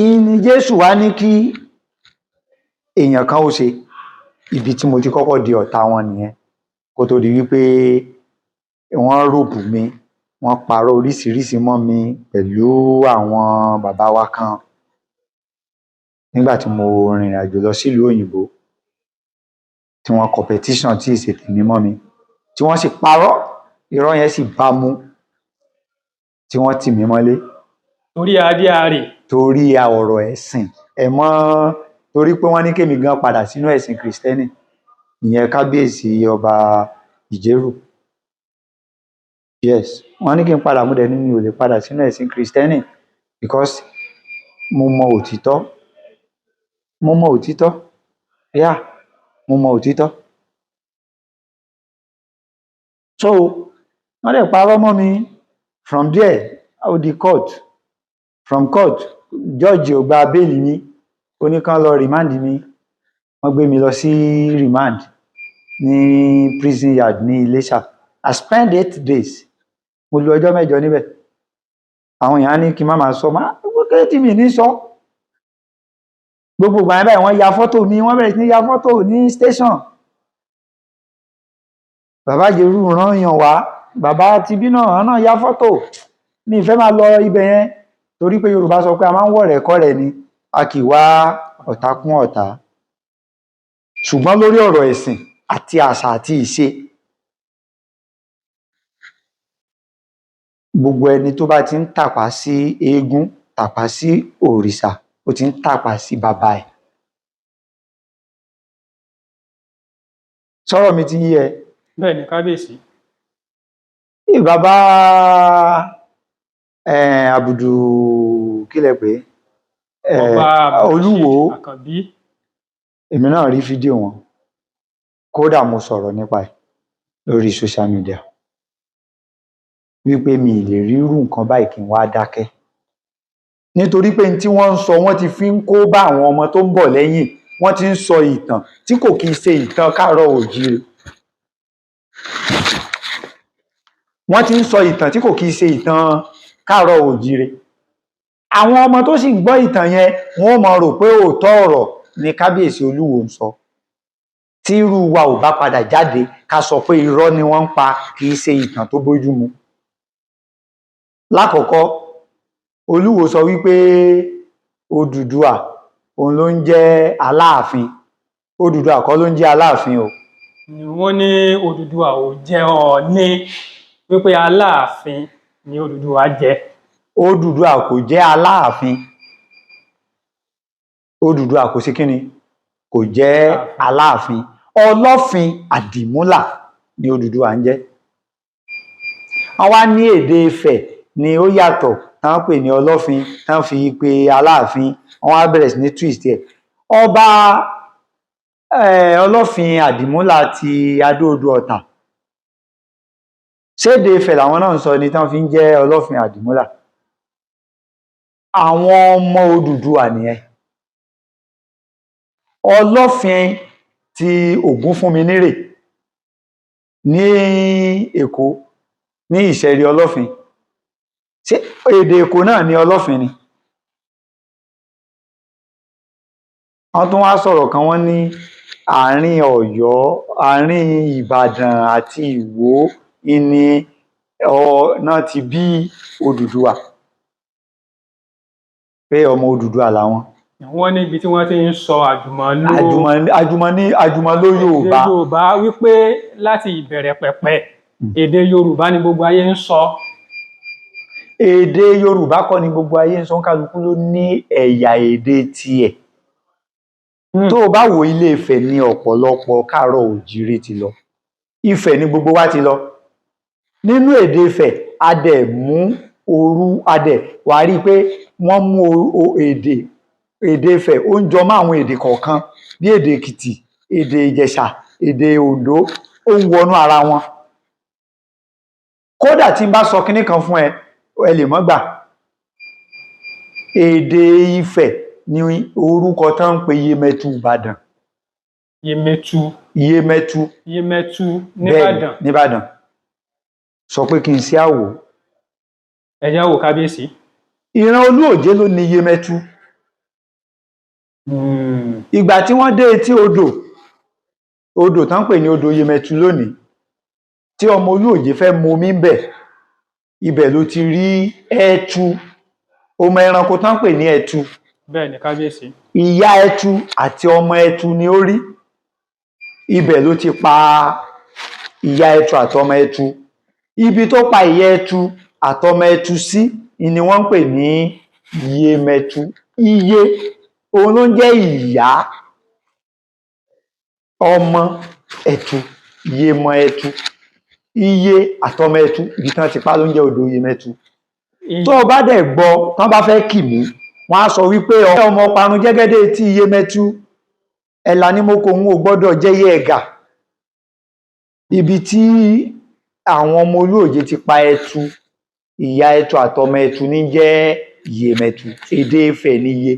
Ìní Jésù wá ní kí èèyàn kan ó ṣe. Ibi tí mo ti kọ́kọ́ di ọ̀tá wọn nìyẹn. Kó tó di wípé wọ́n ròbù mi, wọ́n parọ́ oríṣiríṣi mọ́ mi pẹ̀lú àwọn bàbá wa kan. Nígbà tí mo rìnrìn àjò lọ sílùú òyìnbó, tí wọ́n competition tí ì ṣe tèmi mọ́ mi, tí tí wọ́n sì parọ́, irọ́ yẹn sì bá mu, tí wọ́n tì mí mọ́lé. Torí adé àárẹ̀. Torí ọ̀rọ̀ ẹ̀sìn ẹ̀ mọ́, torí pé wọ́n ní kémi gan padà sínú ẹ̀sìn Kìrìsìtẹ́nì, ìyẹn kábíyèsí ọba Ìjérù. Yes, wọ́n ní kí n padà, mú dẹ̀ ní mi ò lè padà sínú ẹ̀sìn Kìrìsìtẹ́nì because mo mọ òtítọ́, mo mọ òtítọ́, yeah, mo mọ òtítọ́. So wọ́n dẹ̀ parọ́ mọ́ mi. From there, ó di court. From court, judge ò gba bail mi, ó ní kán lọ remand mi. Wọ́n gbé mi lọ sí remand ní prison yard ní Iléṣà. I spent 8 days, mo lu ọjọ́ 8 níbẹ̀. Àwọn èèyàn á ní kí n má máa sọ, má kí tí mi ní sọ. Gbogbo ìgbà yẹn báyìí, wọ́n ya fọ́tò mi, wọ́n bẹ̀rẹ̀ sí ní ya fọ́tò ní station. Bàbá Ìjẹ̀rù rán yàn wá, bàbá tibí náà náà ya fọ́tò mi. Ìfẹ́ máa lọ ibẹ̀ yẹn torí pé Yorùbá sọ pé a máa ń wọ̀rẹ́ kọ́rẹ́ ni, a kì í wá ọ̀tá kún ọ̀tá. Ṣùgbọ́n lórí ọ̀rọ̀ ẹ̀sìn àti àṣà àti ìṣe, gbogbo ẹni tó bá ti ń tàpá sí eégún, tàpá sí òrìṣà, ó ti ń tàpá sí bàbá ẹ̀. Sọ̀rọ̀ mi ti ń yé ẹ? Bẹ́ẹ̀ ni, kábíyèsí. Bàbá Àbùdù kílẹ̀ pé Ọba Olúwo Àkànbí. Èmi náà rí fídíò wọn, kódà mo sọ̀rọ̀ nípa ẹ̀ lórí social media wípé mi ì lè rí irú nǹkan báyìí kí n wá dákẹ́, nítorí pé n tí wọ́n ń sọ, wọ́n ti fi ń kó bá àwọn ọmọ tó ń bọ̀ lẹ́yìn. Wọ́n ti ń sọ ìtàn tí kò kì í ṣe ìtàn káàárọ̀ oòjíire, wọ́n ti ń sọ ìtàn tí kò kì í ṣe ìtàn káàárọ̀ oòjíire. Àwọn ọmọ tó sì ń gbọ́ ìtàn yẹn, wọ́n ó máa rò pé òótọ́ ọ̀rọ̀ ni kábíyèsí Olúwo ń sọ. Tí irú wa ò bá padà jáde ká sọ pé irọ́ ni wọ́n ń pa, kì í ṣe ìtàn tó bójú mu. Lákọ̀ọ́kọ́, Olúwo sọ wípé Odùduwà òun ló ń jẹ́ Aláàfin. Odùduwà kọ́ ló ń jẹ́ Aláàfin o. Wọ́n ní Odùduwà ò jẹ́ Ọọ̀ni, wípé Aláàfin ni Odùduwà jẹ́. Odùduwà kò jẹ́ Aláàfin. Odùduwà kò sí kíni, kò jẹ́ Aláàfin. Ọlọ́fin Àdìmúlà ni Odùduwà ń jẹ́. Wọ́n wá ní èdè Ifẹ̀ ni ó yàtọ̀ tán pè ní Ọlọ́fin, tán fi pe Aláàfin. Wọ́n wá bẹ̀rẹ̀ sí ní twist ẹ̀. Ọba Ọlọ́fin Àdìmúlà ti Adó-Odò Ọ̀tà, ṣéde Ifẹ̀ làwọn náà ń sọ ni tán fi ń jẹ́ Ọlọ́fin Àdìmúlà? Àwọn ọmọ Odùduwà nìyẹn. Ọlọ́fin ti Ògúnfúnminírè ní Èkó, ní Ìṣẹ̀rí Ọlọ́fin, ṣé èdè Èkó náà ni Ọlọ́fin ni? Wọ́n tún wá sọ̀rọ̀ kan, wọ́n ní àárín Ọ̀yọ́, àárín Ìbàdàn àti Ìwó ni náà ti bí Odùduwà, pé ọmọ Odùduwà làwọn. Wọ́n ní ibi tí wọ́n ti ń sọ àjùmọ̀lò Àjùmọ̀ní àjùmọ̀lò Yorùbá. Èdè Yorùbá, wípé láti ìbẹ̀rẹ̀ pẹ̀pẹ̀, èdè Yorùbá ni gbogbo ayé ń sọ. Èdè Yorùbá kọ́ ni gbogbo ayé ń sọ, kálukú ló ní ẹ̀yà èdè tiẹ̀. Tó o bá wo Ilé Ifẹ̀ ní ọ̀pọ̀lọpọ̀ káàárọ̀ òjíire ti lọ. Ifẹ̀ ni gbogbo wa ti lọ. Nínú èdè Ifẹ̀, a dẹ̀ mú orú, a dẹ̀ wà á rí i pé wọ́n mú èdè Ifẹ̀, ó ń jọ mọ́ àwọn èdè kọ̀ọ̀kan bí èdè Èkìtì, èdè Ìjẹ̀ṣà, èdè Oǹdó, ó ń wọnú ara wọn. Kódà tí n bá sọ kinní kan fún ẹ, ẹ lè mọ́ gbà. Èdè Ifẹ̀ ni orúkọ tán ń pe Yemẹtu Ìbàdàn. Yemẹtu. Yemẹtu. Yemẹtu. Bẹ́ẹ̀ nìbàdàn. Nìbàdàn. Sọ pé kí n ṣe àwò. Ẹ̀yà wò, kábíyèsí. Ìran Olúòjé ló ní Yemẹtu. Ìgbà tí wọ́n dé etí odò, odò tán pè ní odò Yemẹtu lónìí, tí ọmọ Olúòjé fẹ́ mu omi ńbẹ̀, ibẹ̀ ló ti rí ẹtu, ọmọ ẹranko tán pè ní ẹtu. Bẹ́ẹ̀ ni, kábíyèsí. Ìyá ẹtu àti ọmọ ẹtu ni ó rí. Ibẹ̀ ló ti pa Ìyá ẹtu àtọmọ ẹtu. Ibi tó pa ìyá ẹtu àtọmọ ẹtu sí ni wọ́n ń pè ní Iyemẹtu. Iye òun ló ń jẹ́ ìyá, ọmọ ẹtu, Iyemọ ẹtu, iye àtọmọ ẹtu. Ibi tí wọ́n ti pa ló ń jẹ́ odò Iyemẹtu. Tó o bá dẹ̀ gbọ́ tán bá fẹ́ kì mí, wọ́n á sọ wípé ọmọ parun jẹ́gẹ́dẹ́ tí Iyemẹtu ẹ̀là ni mo kò ń ò gbọ́dọ̀ jẹ́yẹ ẹ̀gà. Ibi tí àwọn ọmọ Olúòjé ti pa ẹtu, ìyá ẹtu àtọmọ ẹtu ní jẹ́ Iyemẹtu. Èdè Ifẹ̀ ní iye.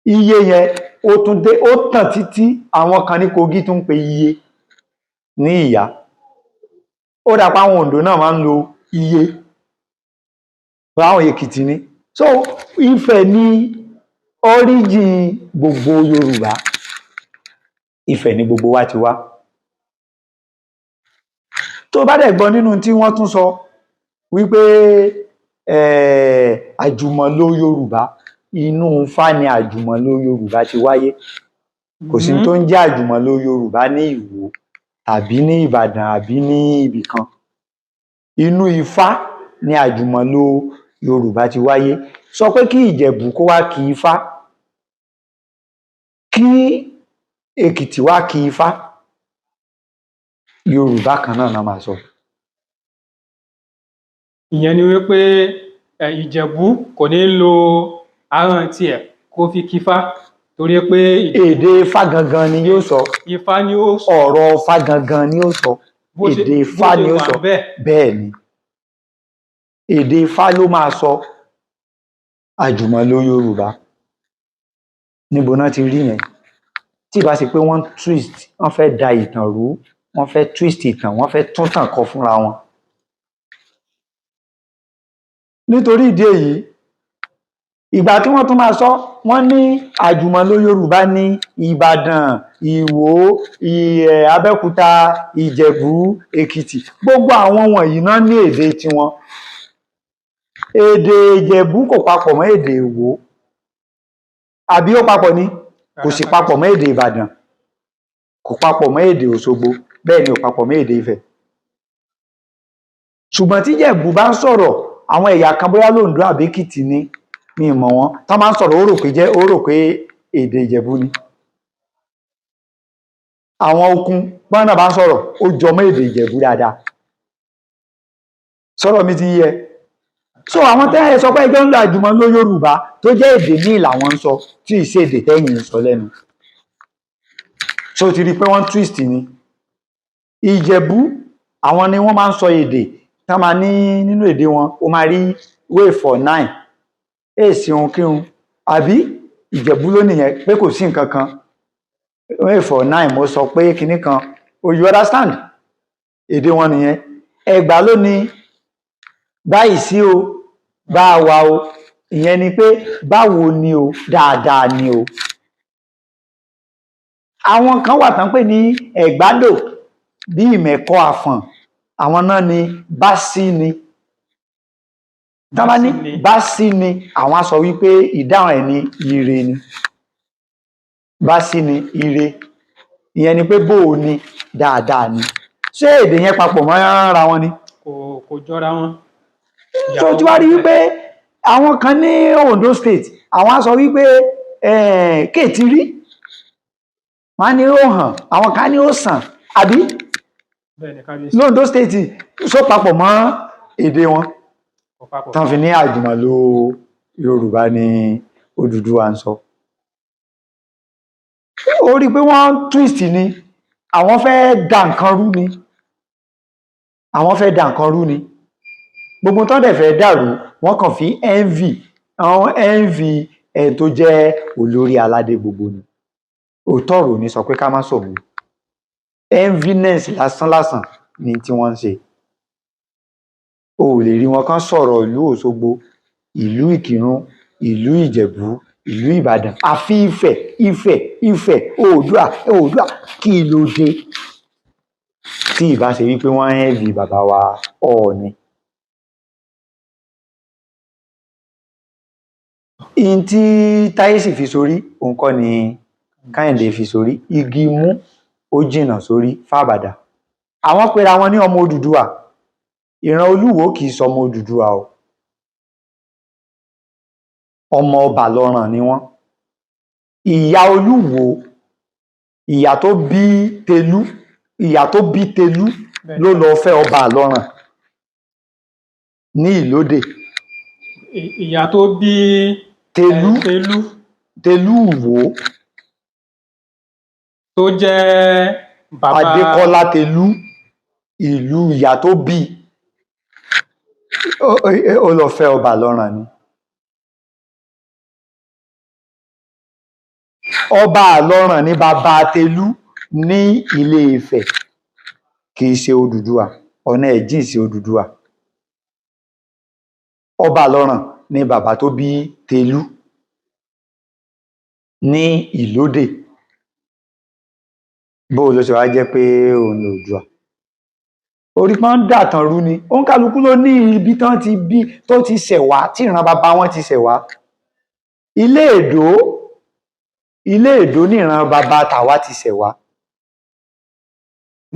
Iye yẹn ó tún dé, ó tàn títí àwọn kan ní Kogi tún ń pe iye ní ìyá. Ó dà pé àwọn Oǹdó náà máa ń lo iye, báwọn Èkìtì ni. So Ifẹ̀ ní origin gbogbo Yorùbá. Ifẹ̀ ní gbogbo wa ti wá. Tó bá dẹ̀ gbọ́ nínú tí wọ́n tún sọ wípé àjùmọ̀lò Yorùbá, inú Ifá ni àjùmọ̀lò Yorùbá ti wáyé. Kò sí tó ń jẹ́ àjùmọ̀lò Yorùbá ní Ìwó tàbí ní Ìbàdàn àbí ní ibìkan. Inú Ifá ni àjùmọ̀lò Yorùbá ti wáyé. Sọ pé kí Ìjẹ̀bú kó wá kí Ifá, kí Èkìtì wá kí Ifá, Yorùbá kan náà náà máa sọ. Ìyẹn ni wípé Ìjẹ̀bú kò ní lo ahọ́n tiẹ̀ kó fi kífá, torí pé èdè Ifá gangan ni yóò sọ. Ifá ni ó sọ. Ọ̀rọ̀ Ifá gangan ni ó sọ. Èdè Ifá ni ó sọ. Bẹ́ẹ̀ ni, èdè Ifá ló máa sọ. Àjùmọ̀lò Yorùbá níbo náà ti rí yẹn? Tí ìbá ṣe pé wọ́n twist, wọ́n fẹ́ da ìtàn rú, wọ́n fẹ́ twist ìtàn, wọ́n fẹ́ tún tàn kọ fúnra wọn. Nítorí ìdí èyí, ìgbà tí wọ́n tún máa sọ, wọ́n ní àjùmọ̀lò Yorùbá ní Ìbàdàn, Ìwó, Abẹ́òkúta, Ìjẹ̀bú, Èkìtì. Gbogbo àwọn wọ̀nyí náà ní èdè tiwọn. Èdè Ìjẹ̀bú kò papọ̀ mọ́ èdè Ìwó, àbí ó papọ̀ ni? Kò sì papọ̀ mọ́ èdè Ìbàdàn, kò papọ̀ mọ́ èdè Òṣogbo, bẹ́ẹ̀ ni ò papọ̀ mọ́ èdè Ifẹ̀. Ṣùgbọ́n tí Ìjẹ̀bú bá ń sọ̀rọ̀, àwọn ẹ̀yà kan bóyá lóńdó àbí Èkìtì ni, mi mọ̀ wọ́n, tán máa ń sọ̀rọ̀, ó rò pé jẹ́, ó rò pé èdè Ìjẹ̀bú ni. Àwọn Okun bọ́n náà bá ń sọ̀rọ̀, ó jọ mọ́ èdè Ìjẹ̀bú dáadáa. Sọ̀rọ̀ mi ti yẹ. So àwọn tẹ́ ẹ sọ pé ẹjọ́ ń lo àjùmọ̀lò Yorùbá tó jẹ́ èdè míì làwọn ń sọ, tí ì ṣe èdè tẹ́yìn ń sọ lẹ́nu. So ti rí i pé wọ́n twist ni. Ìjẹ̀bú àwọn ni wọ́n máa ń sọ èdè tán máa ní nínú èdè wọn, ó máa rí way for nine èsì ohun kírun, àbí Ìjẹ̀bú ló nìyẹn pé kò sí nǹkan kan. Way for nine, mo sọ pé kinní kan, oh, you understand? Èdè wọn nìyẹn. Ẹ̀gbá ló ní báyìí sí o, bá a wà o. Ìyẹn ni pé báwo ni o, dáadáa ni o. Àwọn kan wà tán pè ní Ẹ̀gbádò bí Ìmẹ̀kọ Àfọ̀n, àwọn náà ni bá sí ni. Tán bá ní bá sí ni, àwọn á sọ wípé ìdáhùn ẹ̀ ní ire ni. Bá sí ni ire, ìyẹn ni pé bó o ni, dáadáa ni. Ṣé èdè yẹn papọ̀ mọ́ ara wọn ni? Kò jọra wọn. So tí wàá rí wípé àwọn kan ní Ondo State, àwọn á sọ wípé kéètì rí, wọn á ní ó hàn, àwọn kan ní ó sàn, àbí? L'Ondo State, só papọ̀ mọ́ èdè wọn tán fi ní àjùmọ̀lò Yorùbá ní Odùduwà ń sọ? Ó rí i pé wọ́n twist ni. Àwọn fẹ́ da nǹkan rú ni, àwọn fẹ́ da nǹkan rú ni. Gbogbo tán dẹ̀ fẹ́ dàrú, wọ́n kàn fi envy, àwọn envy ẹ̀ tó jẹ́ olórí aládé gbogbo ni. Òótọ́ ọ̀rọ̀ ní sọ pé ká má sọ̀rọ̀, enviness lásán lásán ni tí wọ́n ń ṣe. O ò lè rí wọn kán sọ̀rọ̀ ìlú Òṣogbo, ìlú Ìkìrun, ìlú Ìjẹ̀bú, ìlú Ìbàdàn, àfi Ifẹ̀, Ifẹ̀, Ifẹ̀, Oòduà, Oòduà. Kí ló dé? Tí ìbá ṣe wípé wọ́n ń envy bàbá wa Ọọ̀ni. In tí Táyé sì fi sórí òun kọ́ ni Kẹ́hìndé fi sórí. Igi mú ó jìnnà sórí fábàdà. Àwọn pera wọn ní ọmọ Odùduwà. Ìran Olúwo kì í sọmọ Odùduwà o, ọmọ Ọbàlọ́ràn ni wọ́n. Ìyá Olúwo, ìyá tó bí Tẹ̀lú, ìyá tó bí Tẹ̀lú ló lọ fẹ́ Ọbàlọ́ràn ní Ìlódè. Ìyá tó bí Tẹ̀lú, Tẹ̀lú, Tẹ̀lú Ìwó tó jẹ́ bàbá Adékọ́lá Tẹ̀lú, ìlú ìyá tó bí ó lọ fẹ́ Ọbàlọ́ràn ni. Ọbàlọ́ràn ní bàbá Tẹ̀lú ní Ilé Ifẹ̀, kì í ṣe Odùduwà, ọ̀nà ẹ̀ jìn sí Odùduwà. Ọbàlọ́ràn ní bàbá tó bí Tẹ̀lú ní Ìlódè. Bó ló ṣe wá jẹ́ pé òun lòdùà? Orí pọ́n dàtàn rú ni. Òǹkàlùkù ló ní ibi tán ti bí tó ti ṣẹ̀ wá, tí ìran bàbá wọn ti ṣẹ̀ wá. Ilé Èdó, Ilé Èdó ní ìran bàbá tàwa ti ṣẹ̀ wá.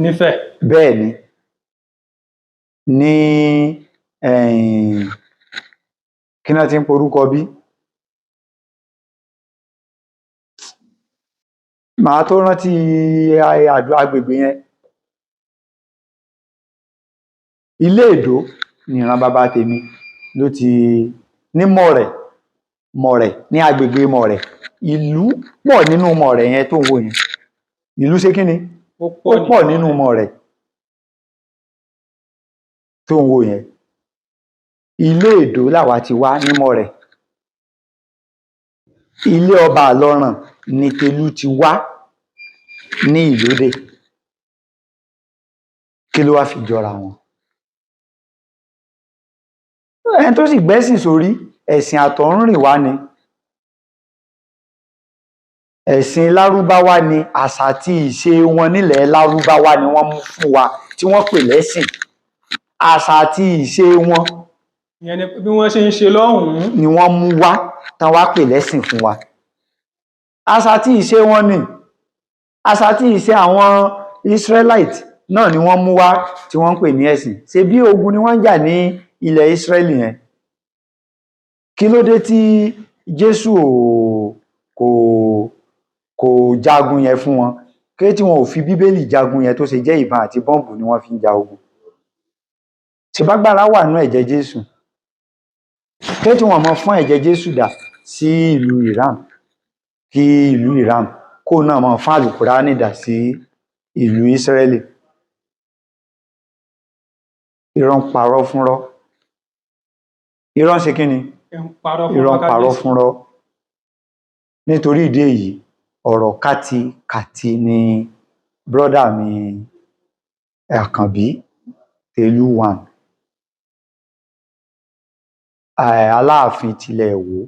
Nífẹ̀. Bẹ́ẹ̀ ni. Ní kí náà ti ń porúkọ bí? Màá tó rántí agbègbè yẹn. Ilé Èdó ní ìran bàbá tèmi ló ti ní Mọ̀rẹ̀, Mọ̀rẹ̀ ní agbègbè Mọ̀rẹ̀. Ìlú pọ̀ nínú Mọ̀rẹ̀ yẹn tó ń wò yẹn. Ìlú ṣe kí ni? Ó Ó pọ̀ nínú Mọ̀rẹ̀ tó ń wò yẹn. Ilé Èdó làwa ti wá ní Mọ̀rẹ̀. Ilé Ọbàlọ́ràn ni Tẹ̀lú ti wá ní Ìlódè. Kí ló wá fi jọra wọn? Ẹni tó sì gbẹ́sìn sórí, ẹ̀sìn àtọ̀húnrìnwá ni. Ẹ̀sìn Lárúbáwá ni, àṣà àti ìṣe wọn nílẹ̀ Lárúbáwá ni wọ́n mú fún wa tí wọ́n pè lẹ́sìn. Àṣà àti ìṣe wọn ìyẹn ni bí wọ́n ṣe ń ṣe lọ́hùn-ún ni wọ́n mú wá tán wá pè lẹ́sìn fún wa. Àṣà àti ìṣe wọn ni, àṣà àti ìṣe àwọn Israelite náà ni wọ́n mú wá tí wọ́n ń pè ní ẹ̀sìn. Ṣé bí ogun ni wọ́n ń jà ní ilẹ̀ Israeli yẹn? Kí ló dé tí Jésù kò jagun yẹn fún wọn? Kí ló dé tí wọn ò fi Bíbélì jagun yẹn tó ṣe jẹ́ ìbọn àti bọ́ǹbù ni wọ́n fi ń ja ogun? Ṣèbágbára wà nínú ẹ̀jẹ̀ Jésù? Kí ló dé tí wọn mọ fún ẹ̀jẹ̀ Jésù dà sí ìlú Iran? Kí ìlú Iran kó náà mọ fún Àlùkùránì dà sí ìlú Israeli? Irọ́ ń parọ́ fúnrọ́. Irọ́ ń ṣe kí ni? Irọ́ ń parọ́ fúnrọ́. Nítorí ìdí èyí, ọ̀rọ̀ kátikàti ni brọ́dà mi Àkànbí Tẹ̀lú one, Aláàfin tilẹ̀ Ìwó,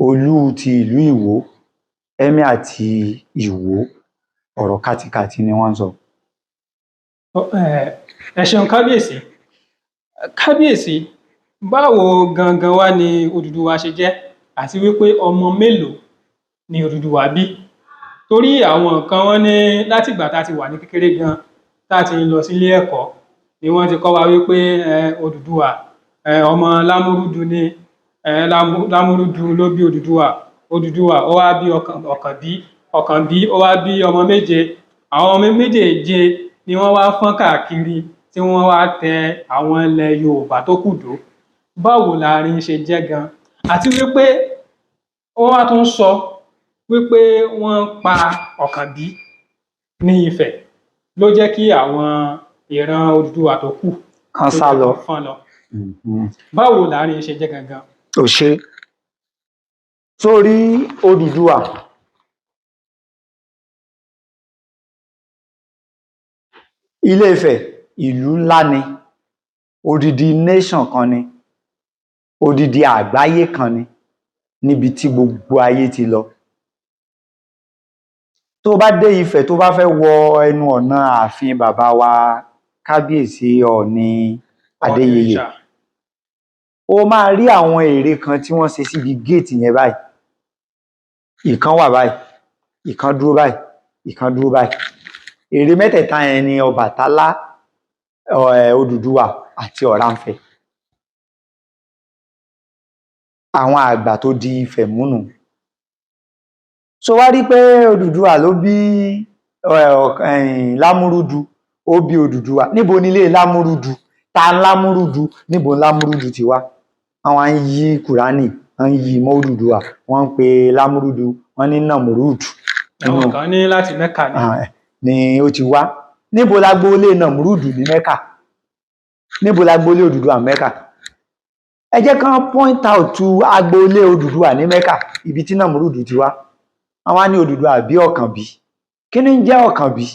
Olú ti ìlú Ìwó, Emir ti Ìwó, ọ̀rọ̀ kátikàti ni wọ́n ń sọ. Ẹ ṣeun kábíyèsí. Kábíyèsí, báwo gangan wá ni Odùduwà ṣe jẹ́, àti wípé ọmọ mélòó ni Odùduwà bí? Torí àwọn nǹkan wọn ní látìgbà tá a ti wà ní kékeré gan, tá a ti ń lọ sílé ẹ̀kọ́ ni wọ́n ti kọ́ wa wípé Odùduwà ọmọ Lámúrúdu ni, Lámúrúdu ló bí Odùduwà. Odùduwà ó wá bí Ọ̀kànbí, Ọ̀kànbí ó wá bí ọmọ méje. Àwọn ọmọ méjèèje ni wọ́n wá fọ́n káàkiri tí wọ́n wá tẹ àwọn ilẹ̀ Yorùbá tó kù dó. Báwo láàrin ṣe jẹ́ gan? Àti wípé wọ́n wá tún sọ wípé wọ́n pa Ọ̀kànbí ní Ifẹ̀ ló jẹ́ kí àwọn ìran Odùduwà tó kù kan sá lọ. Fọ́n lọ. Báwo láàrin ṣe jẹ́ gangan? Ò ṣe. Sórí Odùduwà, Ilé Ifẹ̀ ìlú ńlá ni, odidi nation kan ni, odidi àgbáyé kan ni, níbi tí gbogbo ayé ti lọ. Tó bá dé Ifẹ̀, tó bá fẹ́ wọ ẹnu ọ̀nà ààfin bàbá wa Kábíyèsí Ọọ̀ni Adéyẹyè, ó máa rí àwọn ère kan tí wọ́n ṣe síbi géètì yẹn báyìí. Ìkan wà báyìí, ìkan dúró báyìí, ìkan dúró báyìí. Ère mẹ́tẹ̀ẹ̀ta yẹn ni Ọbàtálá, Odùduwà àti Ọ̀rànfẹ̀. Àwọn àgbà tó di Ifẹ̀ múnú. So wá rí pé Odùduwà ló bí Lámúrúdu, ó bí Odùduwà. Níbo nílé Lámúrúdu? Ta ń Lámúrúdu? Níbo ń Lámúrúdu ti wá? Àwọn à ń yí Kùránì, wọ́n ń yí mọ́ Odùduwà, wọ́n ń pe Lámúrúdu, wọ́n ní Nàmúrúdù Àwọn kan ní láti Mẹ́kà ni. Ni ó ti wá. Níbo lágboolé Nàmúrúdù ní Mẹ́kà? Níbo lágboolé Odùduwà Mẹ́kà? Ẹ jẹ́ kán point out to agboolé Odùduwà ní Mẹ́kà, ibi tí Nàmúrúdù ti wá. Àwọn á ní Odùduwà bí Ọ̀kànbí. Kí ni ń jẹ́ Ọ̀kànbí?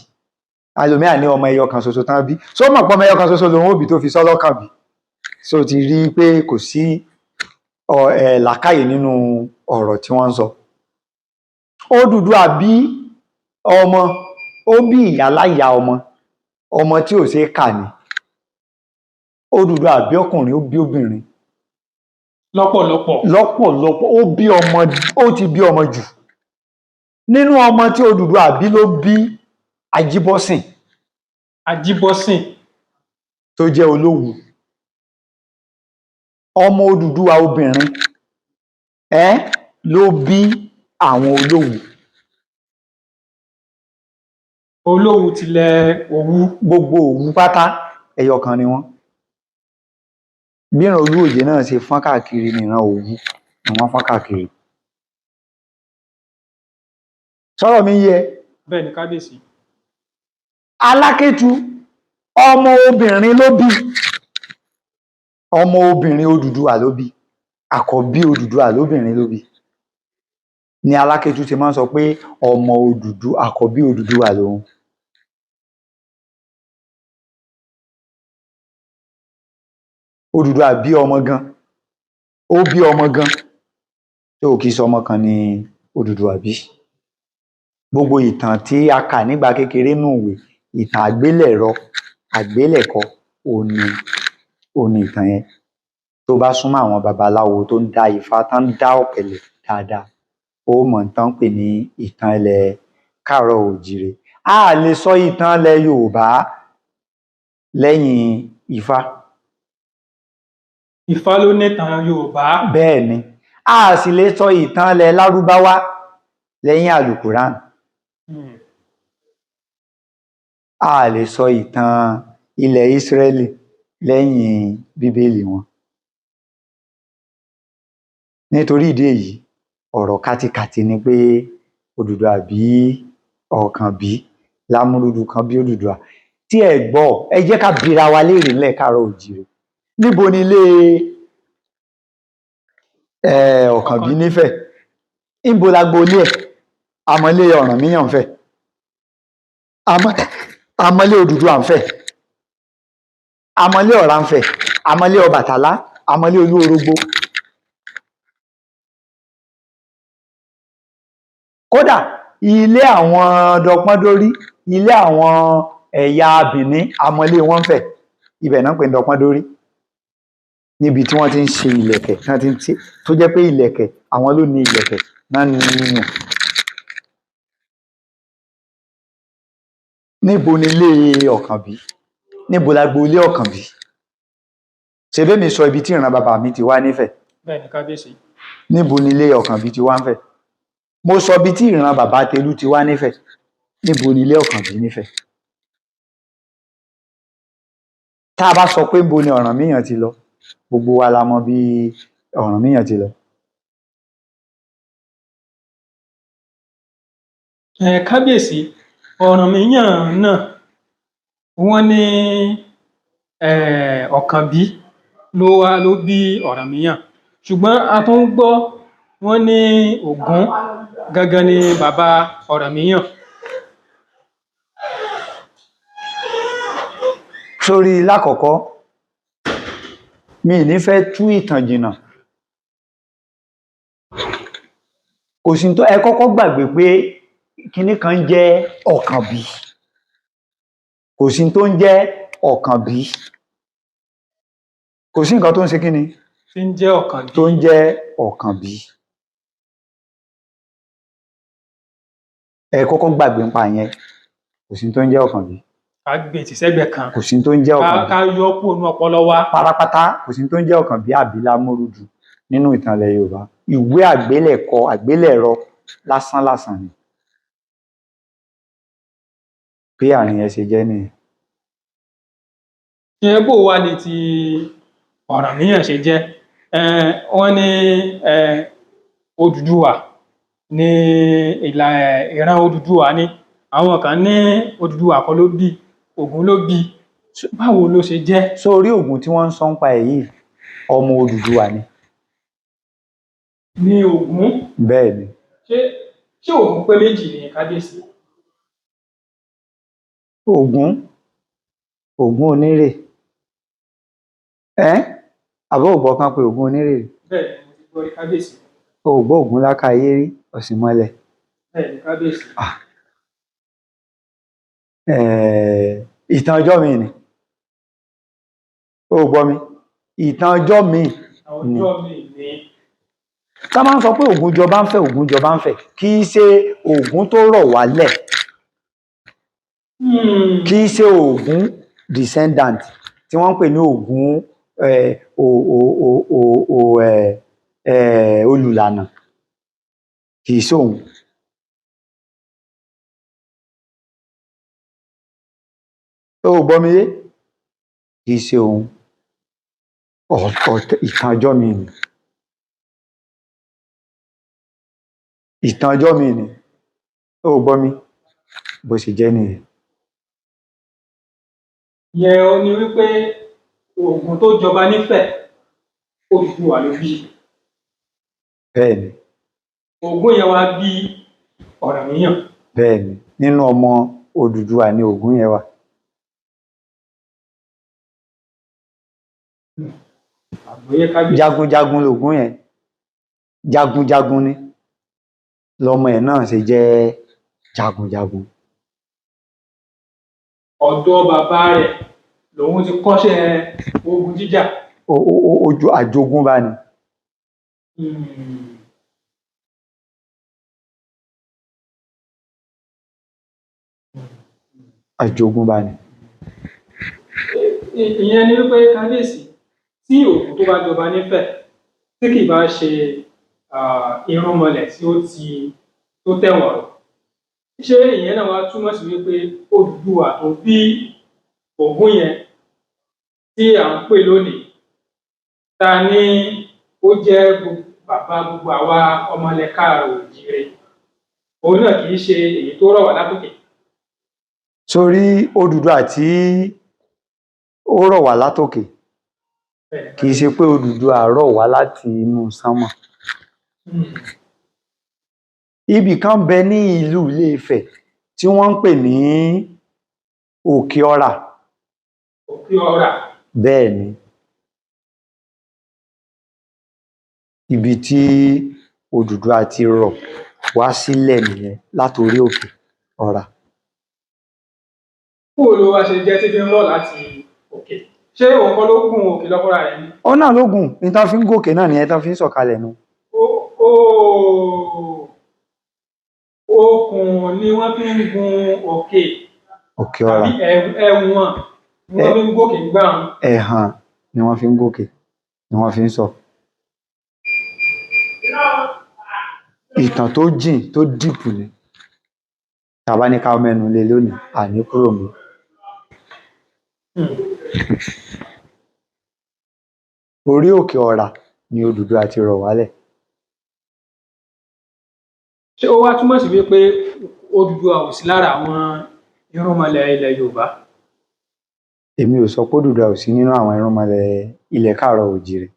Àlòmíà ní ọmọ ẹyọ kan ṣoṣo tán bí. Só mọ̀ pé ọmọ ẹyọ kan ṣoṣo lòun òbí tó fi sọ́ lọ́kànbí? So ti rí i pé kò sí làákàyè nínú ọ̀rọ̀ tí wọ́n ń sọ. Odùduwà bí ọmọ, ó bí ìyáláyà ọmọ, ọmọ tí ò ṣeé kà ní. Odùduwà bí ọkùnrin, ó bí obìnrin. Lọ́pọ̀lọpọ̀. Lọ́pọ̀lọpọ̀. Ó bí ọmọ, ó ti bí ọmọ jù. Nínú ọmọ tí Odùduwà bí ló bí Ajíbọ́sìn. Ajíbọ́sìn. Tó jẹ́ Olówu. Ọmọ Odùduwà obìnrin ló bí àwọn Olówu. Olówu tilẹ̀ Òwu. Gbogbo Òwu pátá ẹyọ kan ni wọ́n. Bí ìran Olúòjé náà ṣe fọ́n káàkiri ní ìran Òwu ni wọ́n fọ́n káàkiri. Sọ̀rọ̀ mi yé? Bẹ́ẹ̀ ni kábíyèsí. Alákétu ọmọ obìnrin ló bí. Ọmọ obìnrin Odùduwà ló bí. Àkọ́bí Odùduwà lóbìnrin ló bí. Ni Alákétu ti máa ń sọ pé ọmọ Odùduwà, àkọ́bí Odùduwà lòun. Odùduwà bí ọmọ gan. Ó bí ọmọ gan. Tó kìí sọ ọmọ kan ni Odùduwà bí. Gbogbo ìtàn tí a kà nígbà kékeré nù ìwé, ìtàn àgbélẹ̀rọ, àgbélẹ̀kọ, òun ni ìtàn yẹn. Tó bá súnmọ́ àwọn babaláwo tó ń dá ifá, tán ń dá ọ̀pẹ̀lẹ̀ dáadáa, ó mọ̀ tán ń pè ní ìtàn ilẹ̀ káàárọ̀ oòjíire. A lè sọ ìtàn ilẹ̀ Yorùbá lẹ́yìn Ifá. Ifá ló nìtàn Yorùbá. Bẹ́ẹ̀ ni. A sì lè sọ ìtàn ilẹ̀ Lárúbáwá lẹ́yìn Àlùkùránì. A lè sọ ìtàn ilẹ̀ Ísírẹ́lì lẹ́yìn Bíbélì wọn. Nítorí ìdí èyí, ọ̀rọ̀ kátikàti ni pé Odùduwà bí Ọ̀kànbí, Lámúrúdu kan bí Odùduwà. Tí ẹ gbọ́, ẹ jẹ́ ká bira wa léèrè nílẹ̀ káàárọ̀ oòjíire. Níbo ni ilé Ọ̀kànbí nífẹ̀? Níbo lágboolé ẹ̀? Àmọ́lé Ọ̀rànmíyàn ńfẹ̀. Àmọ́lé Odùduwà ńfẹ̀. Àmọ́lé Ọ̀rànfẹ̀. Àmọ́lé Ọbàtálá. Àmọ́lé Olúorógbó. Kódà ilé àwọn Dọpọ́ndórí, ilé àwọn ẹ̀yà Bìní, àmọ́lé wọn ńfẹ̀. Ibẹ̀ náà ń pè ní Dọpọ́ndórí. Níbi tí wọ́n ti ń ṣe ìlẹ̀kẹ̀, tí wọ́n ti ń ṣe, tó jẹ́ pé ìlẹ̀kẹ̀, àwọn ló ní ìlẹ̀kẹ̀ náà ní yùn. Níbo ni ilé Ọ̀kànbí? Níbo lágboolé Ọ̀kànbí? Ṣebí èmi sọ ibi tí ìran bàbá mi ti wá nífẹ̀? Bẹ́ẹ̀ ni kábíyèsí. Níbo ni ilé Ọ̀kànbí ti wá ńfẹ̀? Mo sọ ibi tí ìran bàbá Tẹlú ti wá nífẹ̀. Níbo ni ilé Ọ̀kànbí nífẹ̀? Tá a bá sọ pé níbo ni Ọ̀rànmíyàn ti lọ, gbogbo wa la mọ bí Ọ̀rànmíyàn ti lọ. Kábíyèsí, Ọ̀rànmíyàn náà wọ́n ní Ọ̀kànbí ló wá ló bí Ọ̀rànmíyàn, ṣùgbọ́n a tún gbọ́ wọ́n ní Ògún gangan ni bàbá Ọ̀rànmíyàn. Sórí lákọ̀ọ́kọ́, mi ì ní fẹ́ tú ìtàn jìnnà. Kò sí tó ẹ kọ́kọ́ gbàgbé pé kinní kan ń jẹ́ Ọ̀kànbí. Kò sí tó ń jẹ́ Ọ̀kànbí. Kò sí nǹkan tó ń ṣe kíni tí ń jẹ́ Ọ̀kànbí. Tó ń jẹ́ Ọ̀kànbí. Ẹ kọ́kọ́ gbàgbé nípa yẹn. Kò sí tó ń jẹ́ Ọ̀kànbí. Ká gbé tì sẹ́gbẹ̀ẹ́ kan. Kò sí tó ń jẹ́ Ká Ọ̀kànbí. ká yọ kúrò nínú ọpọlọ wa. Pátápátá, kò sí tó ń jẹ́ Ọ̀kànbí àbí Lámúrúdù nínú ìtàn ilẹ̀ Yorùbá. Ìwé àgbélẹ̀kọ àgbélẹ̀rọ lásán lásán ni. Bí àárín yẹn ṣe jẹ́ nìyẹn. Ìyẹn bò wá ní ti Ọ̀rànmíyàn ṣe jẹ́. Wọ́n ní Odùduwà ní ìlà ìran Odùduwà ni. Àwọn kan ní Odùduwà kọ́ ló bí, Ògún ló bí. Báwo ló ṣe jẹ́? Sórí Ògún tí wọ́n ń sọ nípa ẹ̀ yìí, ọmọ Odùduwà ni. Ní Ògún? Bẹ́ẹ̀ ni. Ṣé Ògún pé méjì ni, kábíyèsí? Ògún, Ògún onírè. Ẹ́n, àbó ò gbọ́ kán pe Ògún onírè rí? Bẹ́ẹ̀ ni, mo ti gbọ́ rí, kábíyèsí. O ò gbọ́ Ògún lákàáyé rí, Ọ̀sìnmọlẹ̀? Bẹ́ẹ̀ ni, kábíyèsí. Ìtàn ọjọ́ mi ni. O ò gbọ́ mi? Ìtàn ọjọ́ mi ni. Ọjọ́ mi ni. Tá máa ń sọ pé Ògún jọba ń fẹ̀, Ògún jọba ń fẹ̀, kì í ṣe Ògún tó rọ̀ wálẹ̀. Kì í ṣe Ògún descendant tí wọ́n ń pè ní Ògún olùlànà. Kì í ṣe òun. O ò gbọ́ mi yé? Kì í ṣe òun. Ìtàn ọjọ́ mi ni. Ìtàn ọjọ́ mi ni. O ò gbọ́ mi? Bó ṣe jẹ́ nìyẹn. Ìyẹn ó ní wípé Ògún tó jọba nífẹ̀, Odùduwà ló bí. Bẹ́ẹ̀ ni. Ògún yẹn wá bí Ọ̀rànmíyàn. Bẹ́ẹ̀ ni. Nínú ọmọ Odùduwà ni Ògún yẹn wà. Àgbọ́yé, kábíyèsí. Jagunjagun lògún yẹn. Jagunjagun ni. Lọmọ ẹ̀ náà ṣe jẹ́ jagunjagun. Ọ̀dọ̀ bàbá rẹ̀ lòun ti kọ́ṣẹ́ ogun jíjà. Ojú àjogúnbá ni. Àjogúnbá ni. Ìyẹn ni wípé, kábíyèsí, tí Ògún tó bá jọba nífẹ̀, tí kì bá ṣe irúnmọlẹ̀ tí ó ti tó tẹ̀wọ̀n rọ̀, ṣé ìyẹn náà wá túmọ̀ sí wípé Odùduwà tó bí Ògún yẹn tí à ń pè lónìí, ta ní ó jẹ́ bàbá gbogbo àwa ọmọ ilẹ̀ káàárọ̀ oòjíire, òun náà kì í ṣe èyí tó rọ̀ wá látòkè? Sórí Odùduwà tí ó rọ̀ wá látòkè, kì í ṣe pé Odùduwà rọ̀ wá láti inú sánmọ̀. Ibì kan bẹ ní ìlú Ilé-Ifẹ̀ tí wọ́n ń pè ní Òkè Ọrà. Òkè Ọrà. Bẹ́ẹ̀ ni. Ibi tí Odùduwà ti rọ̀ wá sílẹ̀ nìyẹn, látorí Òkè Ọrà. Bó ló wá ṣe jẹ́ tí fi ń rọ̀ láti òkè? Ṣé òun kọ́ ló gùn òkè lọ fúnra rẹ̀ ni? Ó náà ló gùn, ní tán fi ń gòkè náà nìyẹn, tán fi ń sọ̀kalẹ̀ nu. Okùn ni wọ́n fi ń gun òkè? Òkè Ọrà. Tàbí ẹ̀wọ̀n ni wọ́n fi ń gòkè gbà wọn? Ẹ̀hàn ni wọ́n fi ń gòkè, ni wọ́n fi ń sọ̀. Ìtàn tó jìn tó dìpù ni. Tá a bá ní ká mẹ́nu lé lónìí, à ní kúrò ńbẹ̀. Orí Òkè Ọrà ni Odùduwà ti rọ̀ wálẹ̀. Ṣé ó wá túmọ̀ sí wípé Odùduwà ò sí lára àwọn irúnmọlẹ̀ ilẹ̀ Yorùbá? Èmi ò sọ pé Odùduwà ò sí nínú àwọn irúnmọlẹ̀ ilẹ̀ káàárọ̀ oòjíire.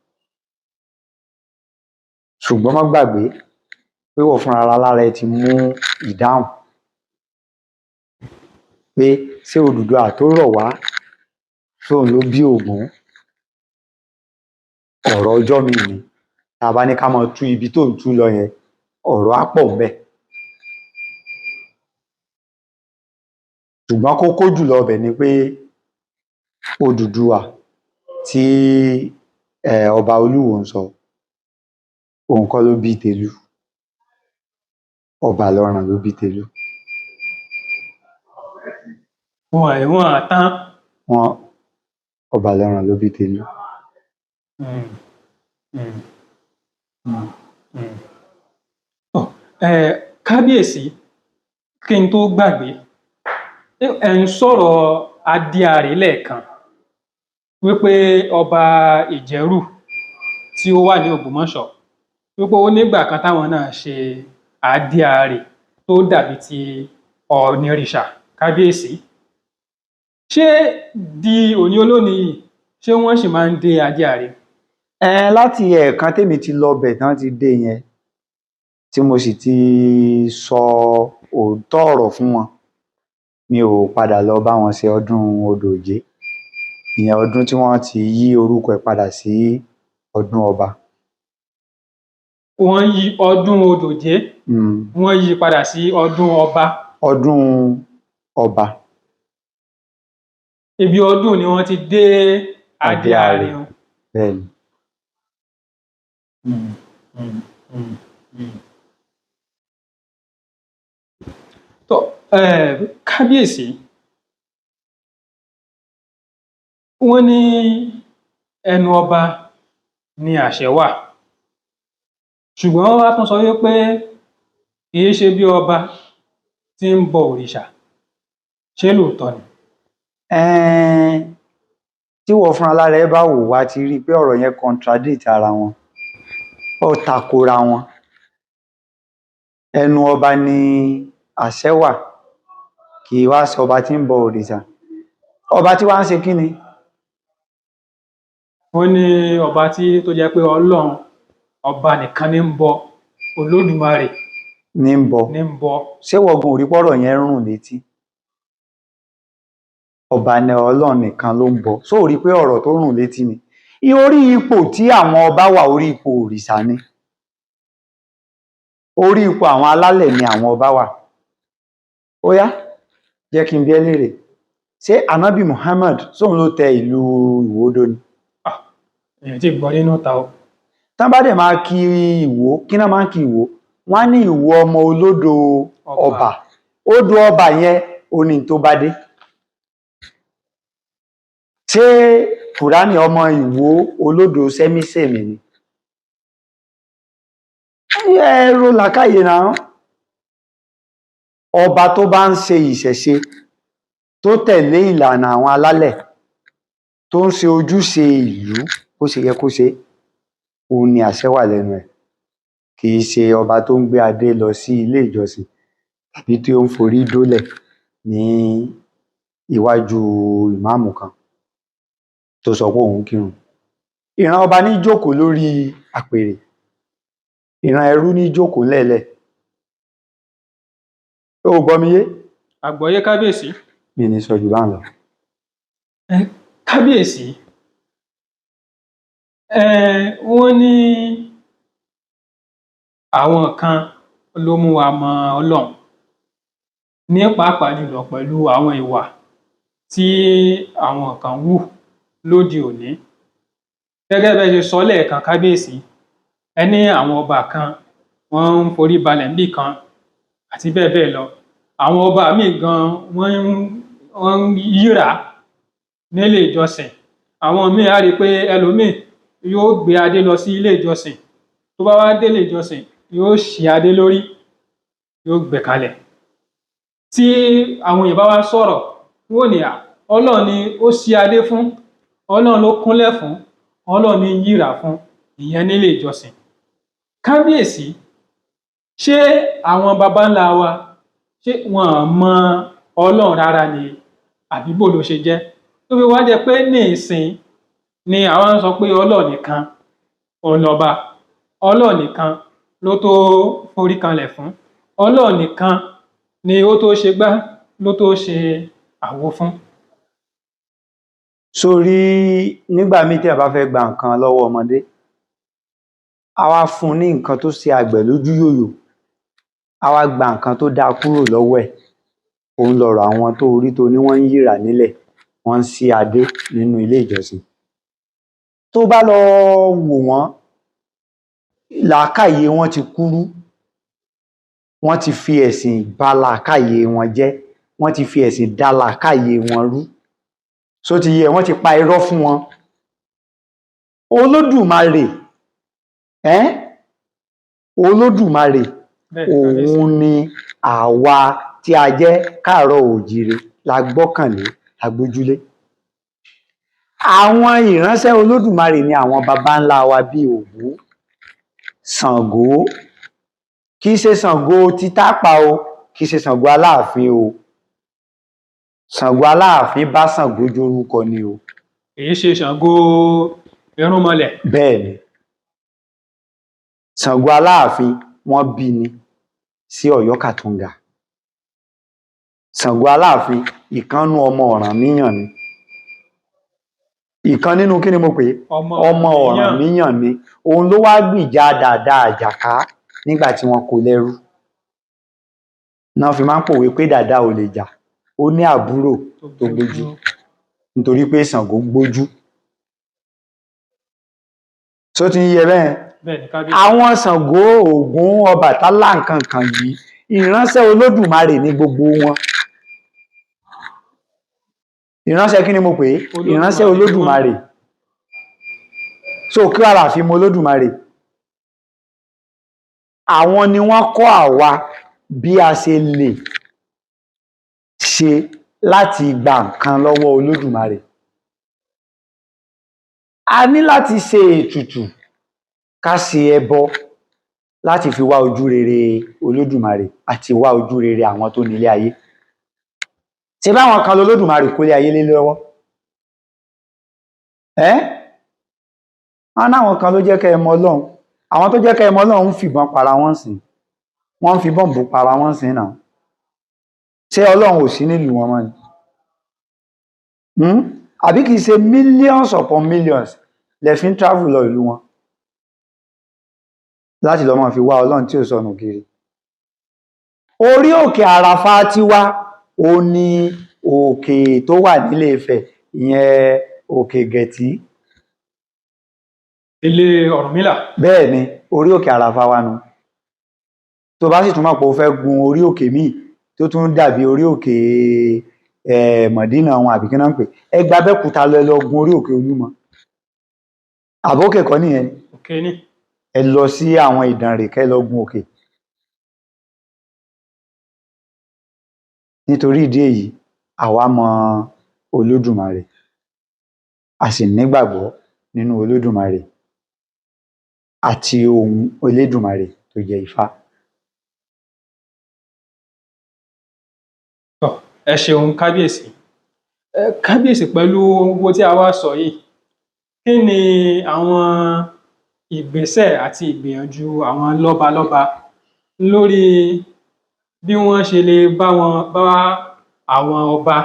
Ṣùgbọ́n má gbàgbé pé ìwọ fúnra lára ẹ ti mú ìdáhùn pé ṣé Odùduwà tó rọ̀ wá, ṣóun ló bí Ògún? Ọ̀rọ̀ ọjọ́ míì ni. Tá a bá ní ká máa tú ibi tó ń tú lọ yẹn, ọ̀rọ̀ á pọ̀ ńbẹ̀. Ṣùgbọ́n kókó jùlọ ibẹ̀ ni pé Odùduwà tí ọba Olúwo ń sọ, òun kọ́ ló bí Tẹ̀lú. Ọbalọ́ràn ló bí Tẹ̀lú. Wọn wọn tán. Wọn ọba lọ́rùn ló bí tèmi. Mm, mm, mm, mm. Ọ, ẹ kábíyèsí, kí n tó gbàgbé, ẹ ń sọ̀rọ̀ Adéarè lẹ́ẹ̀kan wípé ọba Ìjẹ̀rù tí ó wà ní Ògbómọ̀ṣọ́, wípé ó nígbà kan táwọn náà ṣe Adéarè tó dàbí ti Ọ̀ọ̀nìrìṣà. Kábíyèsí, ṣé di òní olónìí yìí, ṣé wọ́n sì máa ń dé Adéarè? Láti ẹ̀ẹ̀kan tèmi ti lọ bẹ̀ tán ti dé yẹn, tí mo sì ti sọ òótọ́ ọ̀rọ̀ fún wọn, mi ò padà lọ bá wọn ṣe ọdún Odò Òjé, ìyẹn ọdún tí wọ́n ti yí orúkọ ẹ̀ padà sí ọdún ọba. Wọ́n yí ọdún Odò Òjé, wọ́n yí padà sí ọdún ọba. Ọdún ọba. Ibi ọdún ni wọ́n ti dé Adéarè. Bẹ́ẹ̀ ni. Tó, kábíyèsí, wọ́n ní ẹnu ọba ni àṣẹ wà, ṣùgbọ́n wọ́n wá tún sọ wípé kì í ṣe bí ọba tí ń bọ òrìṣà. Ṣé lóòótọ́ ni? Tí wọ́n fúnra lára ẹ bá wò wá, ti rí i pé ọ̀rọ̀ yẹn contradict ara wọn, ó takora wọn. Ẹnu ọba ni àṣẹ wà, kì í wá sọ ọba tí ń bọ òrìṣà. Ọba tí wàá ń ṣe kí ni? Wọ́n ní ọba tí tó jẹ́ pé Ọlọ́run ọba nìkan ní ń bọ, Olódùmarè ní ń bọ. Ní ń bọ. Ṣé wọ́n gan ò rí pọ́rọ̀ yẹn rùn létí? Ọba ni Ọlọ́run nìkan ló ń bọ, ṣó ò rí pé ọ̀rọ̀ tó rùn létí ni? Orí ipò tí àwọn ọba wà, orí ipò òrìṣà ni. Orí ipò àwọn alálẹ̀ ni àwọn ọba wà. Ó yá, jẹ́ kí n bi ẹ́ léèrè, ṣé Anabi Muhammad, sóun ló tẹ ìlú Ìwó dó ni? Èèyàn tí gbọ́ nínú ta o. Tán bá dẹ̀ máa kí Ìwó, kí náà máa ń kí Ìwó? Wọ́n á ní Ìwó ọmọ olódò ọba. Odò ọba yẹn, ó ní tó bá dé. Ṣé Kùránì ọmọ Ìwó olódò sẹ́mísẹ́mì ni? Ẹ ro làákàyè náà. Ọba tó bá ń ṣe ìṣẹ̀ṣe, tó tẹ̀lé ìlànà àwọn alálẹ̀, tó ń ṣe ojúṣe ìlú bó ṣe yẹ kó ṣe, òun ni àṣẹ wà lẹ́nu ẹ̀. Kì í ṣe ọba tó ń gbé adé lọ sí ilé ìjọsìn tàbí tí ó ń forí dólẹ̀ ní iwájú ìmáàmù kan tó sọ pé òun kírun. Ìran ọba ní jókòó lórí àpèrè, ìran ẹrú ní jókòó ńlẹ̀ẹ́lẹ̀. Ó gbọ́ mi yé? Àgbọ́yé, kábíyèsí. Mi ní sọ jù bá ń lọ. Kábíyèsí, wọ́n ní àwọn kan ló mú wa mọ Ọlọ́run, ní pàápàá jùlọ pẹ̀lú àwọn ìwà tí àwọn kan hù lóde òní. Gẹ́gẹ́ bẹ́ ṣe sọ lẹ́ẹ̀kan, kábíyèsí, ẹ ní àwọn ọba kan, wọ́n ń forí balẹ̀ níbì kan àti bẹ́ẹ̀ bẹ́ẹ̀ lọ. Àwọn ọba míì gan, wọ́n ń yíràá nílé ìjọsìn. Àwọn míì, á rí i pé ẹlòmíì yóò gbé adé lọ sí ilé ìjọsìn. Tó bá wá délé ìjọsìn, yóò ṣí adé lórí, yóò gbé kalẹ̀. Tí àwọn èèyàn bá wá sọ̀rọ̀, wọ́n ò ní à Ọlọ́run ni ó ṣí adé fún, Ọlọ́run ló kúnlẹ̀ fún, Ọlọ́run ní yíràá fún, ìyẹn nílé ìjọsìn. Kábíyèsí, ṣé àwọn baba ńlá wa, ṣé wọn ò mọ Ọlọ́run rárá ni, àbí bó ló ṣe jẹ́ tó fi wá jẹ́ pé nísìn ni àwa ń sọ pé Ọlọ́run nìkan òun lọba, Ọlọ́run nìkan ló tó forí kanlẹ̀ fún, Ọlọ́run nìkan ni ó tó ṣe gbá, ló tó ṣe àwo fún? Sórí nígbà míì téèyàn bá fẹ́ gba nǹkan lọ́wọ́ ọmọdé, á wá fún un ní nǹkan tó ṣe àgbẹ̀ lójú yòyò, á wá gba nǹkan tó dáa kúrò lọ́wọ́ ẹ̀. Òun lọ̀rọ̀ àwọn tó rí tó ní wọ́n ń yíràá nílẹ̀, wọ́n ń ṣí adé nínú ilé ìjọsìn. Tó bá lọ wò wọ́n, làákàyè wọn ti kúrú, wọ́n ti fi ẹ̀sìn ba làákàyè wọn jẹ́. Wọ́n ti fi ẹ̀sìn dá làákàyè wọn rú. Só ti yé? Wọ́n ti pa irọ́ fún wọn. Olódùmarè, ẹ́n, Olódùmarè, Bẹ́ẹ̀ ni, kábíyèsí. òun ni àwa tí a jẹ́ káàárọ̀ òjíire la gbọ́kànlé, la gbójúlé. Àwọn ìránṣẹ́ Olódùmarè ni àwọn baba ńlá wa bíi Ògún, Ṣàngó. Kì í ṣe Ṣàngó títàpá o, kì í ṣe Ṣàngó Aláàfin o. Ṣàngó Aláàfin bá Ṣàngó jórúkọ ni o. Èyí ṣe Ṣàngó irúnmọlẹ̀. Bẹ́ẹ̀ ni, Ṣàngó Aláàfin, wọ́n bí ni sí Ọ̀yọ́ Kàtúngà. Ṣàngó Aláàfin, ìkànnú ọmọ Ọ̀rànmíyàn ni. Ìkan nínú kí ni mo pè é? Ọmọ Ọmọ Ọ̀rànmíyàn ni. Òun ló wá gbìjà Dàda Àjàká nígbà tí wọ́n kó lẹ́rú náà. Fi máa ń pòwe pé dàda ò lè jà, ó ní àbúrò tó gbójú, nítorí pé Ṣàngó gbójú. Tó ti ń yẹ bẹ́ẹ̀? Bẹ́ẹ̀ ni, kábíyèsí. Àwọn Ṣàngó, Ògún, Ọbàtálá, nǹkan kan yìí, ìránṣẹ́ Olódùmarè ní gbogbo wọn. Ìránṣẹ́ kí ni mo pè é? Ìránṣẹ́ Olódùmarè. So kí wàá la fi mọ Olódùmarè? Àwọn ni wọ́n kọ́ àwa bí a ṣe lè ṣe láti gba nǹkan lọ́wọ́ Olódùmarè. A ní láti ṣe ètùtù, ká ṣe ẹbọ láti fi wá ojú rere Olódùmarè àti wá ojú rere àwọn tó nílé ayé. Ṣé báwọn kan lolódùmarè kólé ayé lé lọ́wọ́ ẹ́? Wọn náwọn kan ló jẹ́ kẹ́ ẹ mọ Ọlọ́run. Àwọn tó jẹ́ kẹ́ ẹ mọ Ọlọ́run ń fìbọn para wọn sìn, wọ́n ń fi bọ́ǹbù para wọn sìn náà. Ṣé Ọlọ́run ò sí nílùú wọn mọ́ ni? Àbí kìí ṣe millions upon millions lẹ fi ń travel lọ ìlú wọn láti lọ máa fi wá Ọlọ́run tí ò sọnù kiri? Orí òkè Àràfà tiwa, ó ní òkè tó wà nílé Ifẹ̀, ìyẹn Òkè Gẹ̀tì. Ilé Ọ̀rúnmìlà. Bẹ́ẹ̀ ni, orí òkè Àràfà wa nu. Tó bá sì tún mọ̀ pé o fẹ́ gun orí òkè míì tó tún dàbí orí òkè Mọ̀dínà wọn, àbí kí náà ń pè, ẹ gba Abẹ́òkúta lọ, ẹ lọ gun orí òkè Olúmọ. Àbókè kọ́ nìyẹn ni? Òkè ní. Ẹ lọ sí àwọn Ìdànrè, kẹ́ lọ gun òkè. Nítorí ìdí èyí, àwa mọ Olódùmarè, a sì nígbàgbọ́ nínú Olódùmarè àti ohun Olódùmarè tó jẹ́ Ifá. Tọ́, ẹ ṣeun kábíyèsí. Ẹ kábíyèsí, pẹ̀lú ohun tí a wá sọ yìí, kí ni àwọn ìgbésẹ̀ àti ìgbìyànjú àwọn lọ́balọ́ba lórí bí wọ́n ṣe lè bá wọn bá àwọn ọba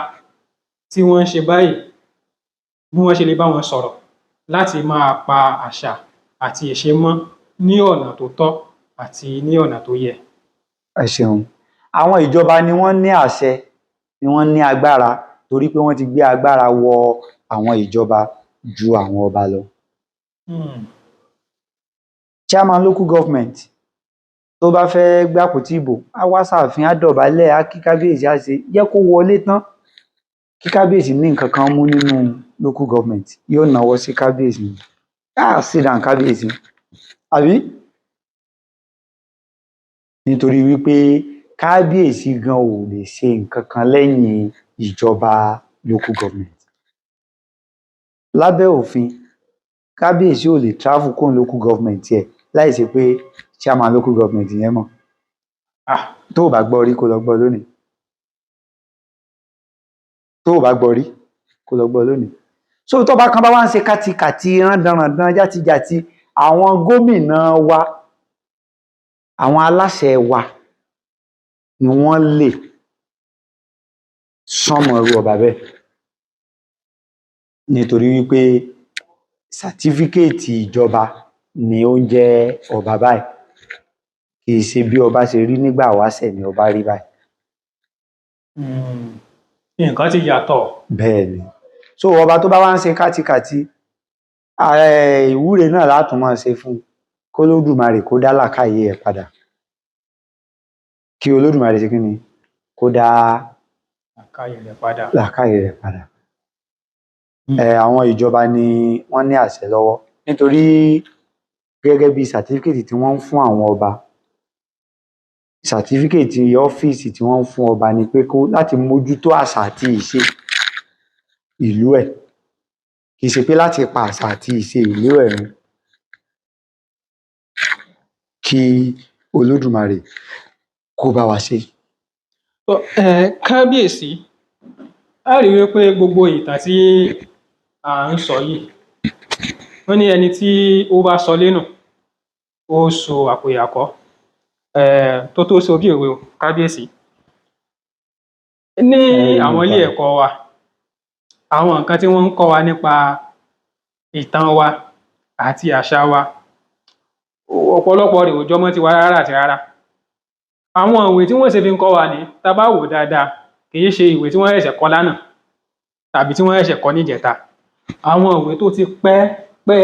tí wọ́n ń ṣe báyìí, bí wọ́n ṣe lè bá wọn sọ̀rọ̀ láti máa pa àṣà àti ìṣe mọ́ ní ọ̀nà tó tọ́ àti ní ọ̀nà tó yẹ? Ẹ ṣeun. Àwọn ìjọba ni wọ́n ní àṣẹ, ni wọ́n ní agbára, torí pé wọ́n ti gbé agbára wọ àwọn ìjọba ju àwọn ọba lọ. Chairman local government tó bá fẹ́ gbàpótí ìbò, á wá sáàfin, á dọ̀bálẹ̀, á kí kábíyèsí, á ṣe jẹ́ kó wọlé tán. Kí kábíyèsí ní nǹkan kan mú nínú local government, yóò náwó sí kábíyèsí, á sit down kábíyèsí, àbí? Nítorí wípé kábíyèsí gan ò lè ṣe nǹkan kan lẹ́yìn ìjọba local government. Lábẹ́ òfin, kábíyèsí ò lè travel kó local government yẹ láì ṣe pé chairman local government yẹn mọ̀. Tó o bá gbọ́ rí, kó lọ gbọ́ lónìí. Tó o bá gbọ́ rí, kó lọ gbọ́ lónìí. So tó bá kan bá wá ń ṣe kátikàti, rándanràndan, játijàti, àwọn gómìnà wa, àwọn aláṣẹ wa ni wọ́n lè sánmọ̀ irú ọba bẹ́ẹ̀, nítorí wípé certificate ìjọba ni ó ń jẹ́ ọba báyìí. Kì í ṣe bí ọba ṣe rí nígbà wáṣẹ̀ ni ọba rí báyìí. Nǹkan ti yàtọ̀. Bẹ́ẹ̀ ni. So ọba tó bá wá ń ṣe kátikàti, ìwúre náà látún máa ṣe fún un, kó Olódùmarè kó dá làákàyè ẹ̀ padà, kí Olódùmarè ṣe kí ni, kó dá Làákàyè rẹ̀ padà. Làákàyè rẹ̀ padà. Àwọn ìjọba ni wọ́n ní àṣẹ lọ́wọ́, nítorí gẹ́gẹ́ bí sàtífíkètì tí wọ́n ń fún àwọn ọba, sàtífíkètì ọ́fíìsì tí wọ́n ń fún ọba ni pé kó láti mójútó àṣà àti ìṣe ìlú ẹ̀, kì í ṣe pé láti pa àṣà àti ìṣe ìlú ẹ̀ run. Kí Olódùmarè kó bá wa ṣe. Kábíyèsí, a rí wípé gbogbo ìtàn tí à ń sọ yìí, wọ́n ní ẹni tí ó bá sọ lẹ́nu ó so àpò ìyàkọ́ tó so bí òwe o. Kábíyèsí, ní àwọn ilé ẹ̀kọ́ wa, àwọn nǹkan tí wọ́n ń kọ́ wa nípa ìtàn wa àti àṣà wa, ọ̀pọ̀lọpọ̀ rẹ̀ ò jọmọ́ tiwa rárá àti rárá. Àwọn ìwé tí wọ́n ṣe fi ń kọ́ wa ní, tá bá wò dáadáa, kì í ṣe ìwé tí wọ́n ṣẹ̀ṣẹ̀ kọ lánàá tàbí tí wọ́n ṣẹ̀ṣẹ̀ kọ níjẹta. Àwọn ìwé tó ti pẹ́ pẹ́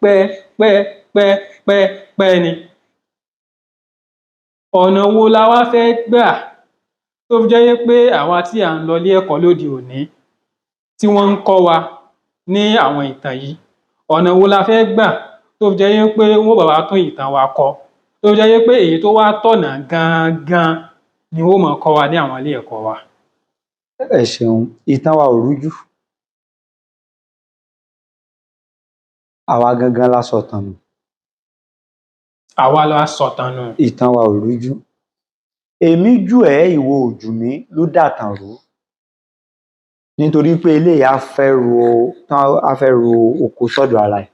pẹ́ pẹ́ pẹ́ pẹ́ pẹ́ ni. Ọ̀nà wo la wá fẹ́ gbà tó fi jẹ́ pé àwa tí à ń lọ ilé ẹ̀kọ́ lóde òní, tí wọ́n ń kọ́ wa ní àwọn ìtàn yìí, ọ̀nà wo la fẹ́ gbà tó fi jẹ́ pé wọ́n bá wa tún ìtàn wa kọ, tó fi jẹ́ pé èyí tó wá tọ̀nà gangan ni wọ́n máa kọ́ wa ní àwọn ilé ẹ̀kọ́ wa? Ẹ ṣeun. Ìtàn wa ò rújú, àwa gangan la sọ̀tàn nù. Àwa la sọ̀tàn nù. Ìtàn wa ò rújú. Èmi jù ẹ́, ìwọ ò jù mí ló dàtàn rú, nítorí pé eléyìí á fẹ́ ro á fẹ́ ro oko sọ́dọ̀ ara ẹ̀,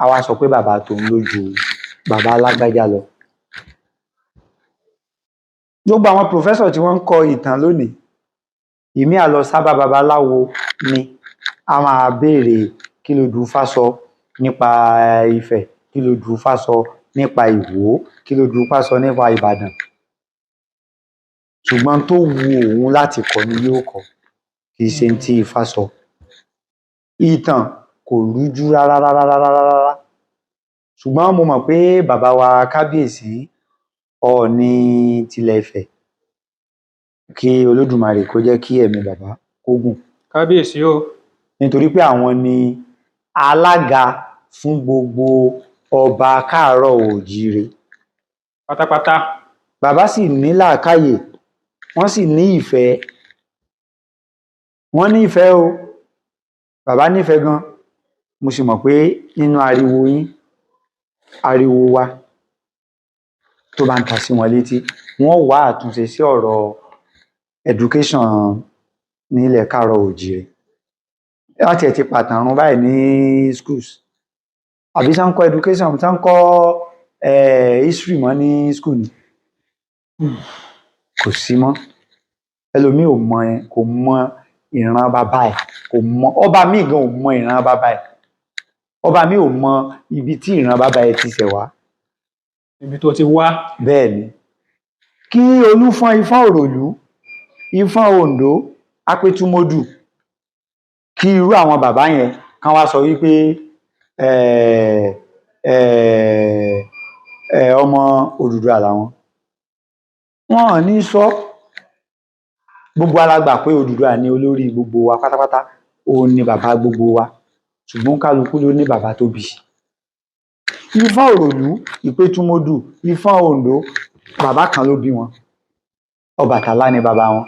á wá sọ pé bàbá tòun ló ju bàbá alágbájá lọ. Gbogbo àwọn pòfẹ́sọ̀ tí wọ́n ń kọ ìtàn lónìí, ìmí á lọ sábà babaláwo ni, a máa béèrè kí lodù Ifá sọ nípa Ifẹ̀, kí lodù Ifá sọ nípa Ìwó, kí lodù Ifá sọ nípa Ìbàdàn. Ṣùgbọ́n tó wu òun láti kọ ni yóò kọ, kì í ṣe tí Ifá sọ. Ìtàn kò rújú rárá rárá rárá rárá. Ṣùgbọ́n mo mọ̀ pé bàbá wa kábíyèsí Ọọ̀ni tilẹ̀ Ifẹ̀, kí Olódùmarè kó jẹ́ kí ẹ̀mí bàbá kó gùn. Kábíyèsí o. Nítorí pé àwọn ni alága fún gbogbo ọba káàárọ̀ oòjíire pátápátá. Bàbá sì ní làákàyè, wọ́n sì ní ìfẹ́, wọ́n ní ìfẹ́ o. Bàbá nífẹ̀ẹ́ gan. Mo sì mọ̀ pé nínú ariwo yín, ariwo wa tó bá ń ta sí wọn létí, wọ́n wá àtúnṣe sí ọ̀rọ̀ education nílẹ̀ káàárọ̀ oòjíire. Wọ́n tiẹ̀ ti pàtàn run báyìí ní schools, àbí ṣá ń kọ́ education, ṣá ń kọ́ history mọ́ ní school ni? Kò sí mọ́. Ẹlòmíì ò mọ, kò mọ ìran bàbá ẹ̀, kò mọ ọba míì gan ò mọ ìran bàbá ẹ̀, ọba míì ò mọ ibi tí ìran bàbá ẹ̀ ti ṣẹ̀ wá, ibi tó ti wá. Bẹ́ẹ̀ ni. Kí Olúfọ́n Ifọ̀n Òròlú, Ifọ̀n Oǹdó, Apẹ̀tùmọdù, kí irú àwọn bàbá yẹn kán wá sọ wípé ọmọ Odùduwà làwọn. Wọn ò ní sọ. Gbogbo wa la gbà pé Odùduwà ni olórí gbogbo wa pátápátá, òun ni bàbá gbogbo wa, ṣùgbọ́n kálukú ló ní bàbá tó bí. Ifọ̀n Òròlú, Ìpẹ̀tùmọdù, Ifọ̀n Oǹdó, bàbá kan ló bí wọn. Ọbàtálá ni bàbá wọn.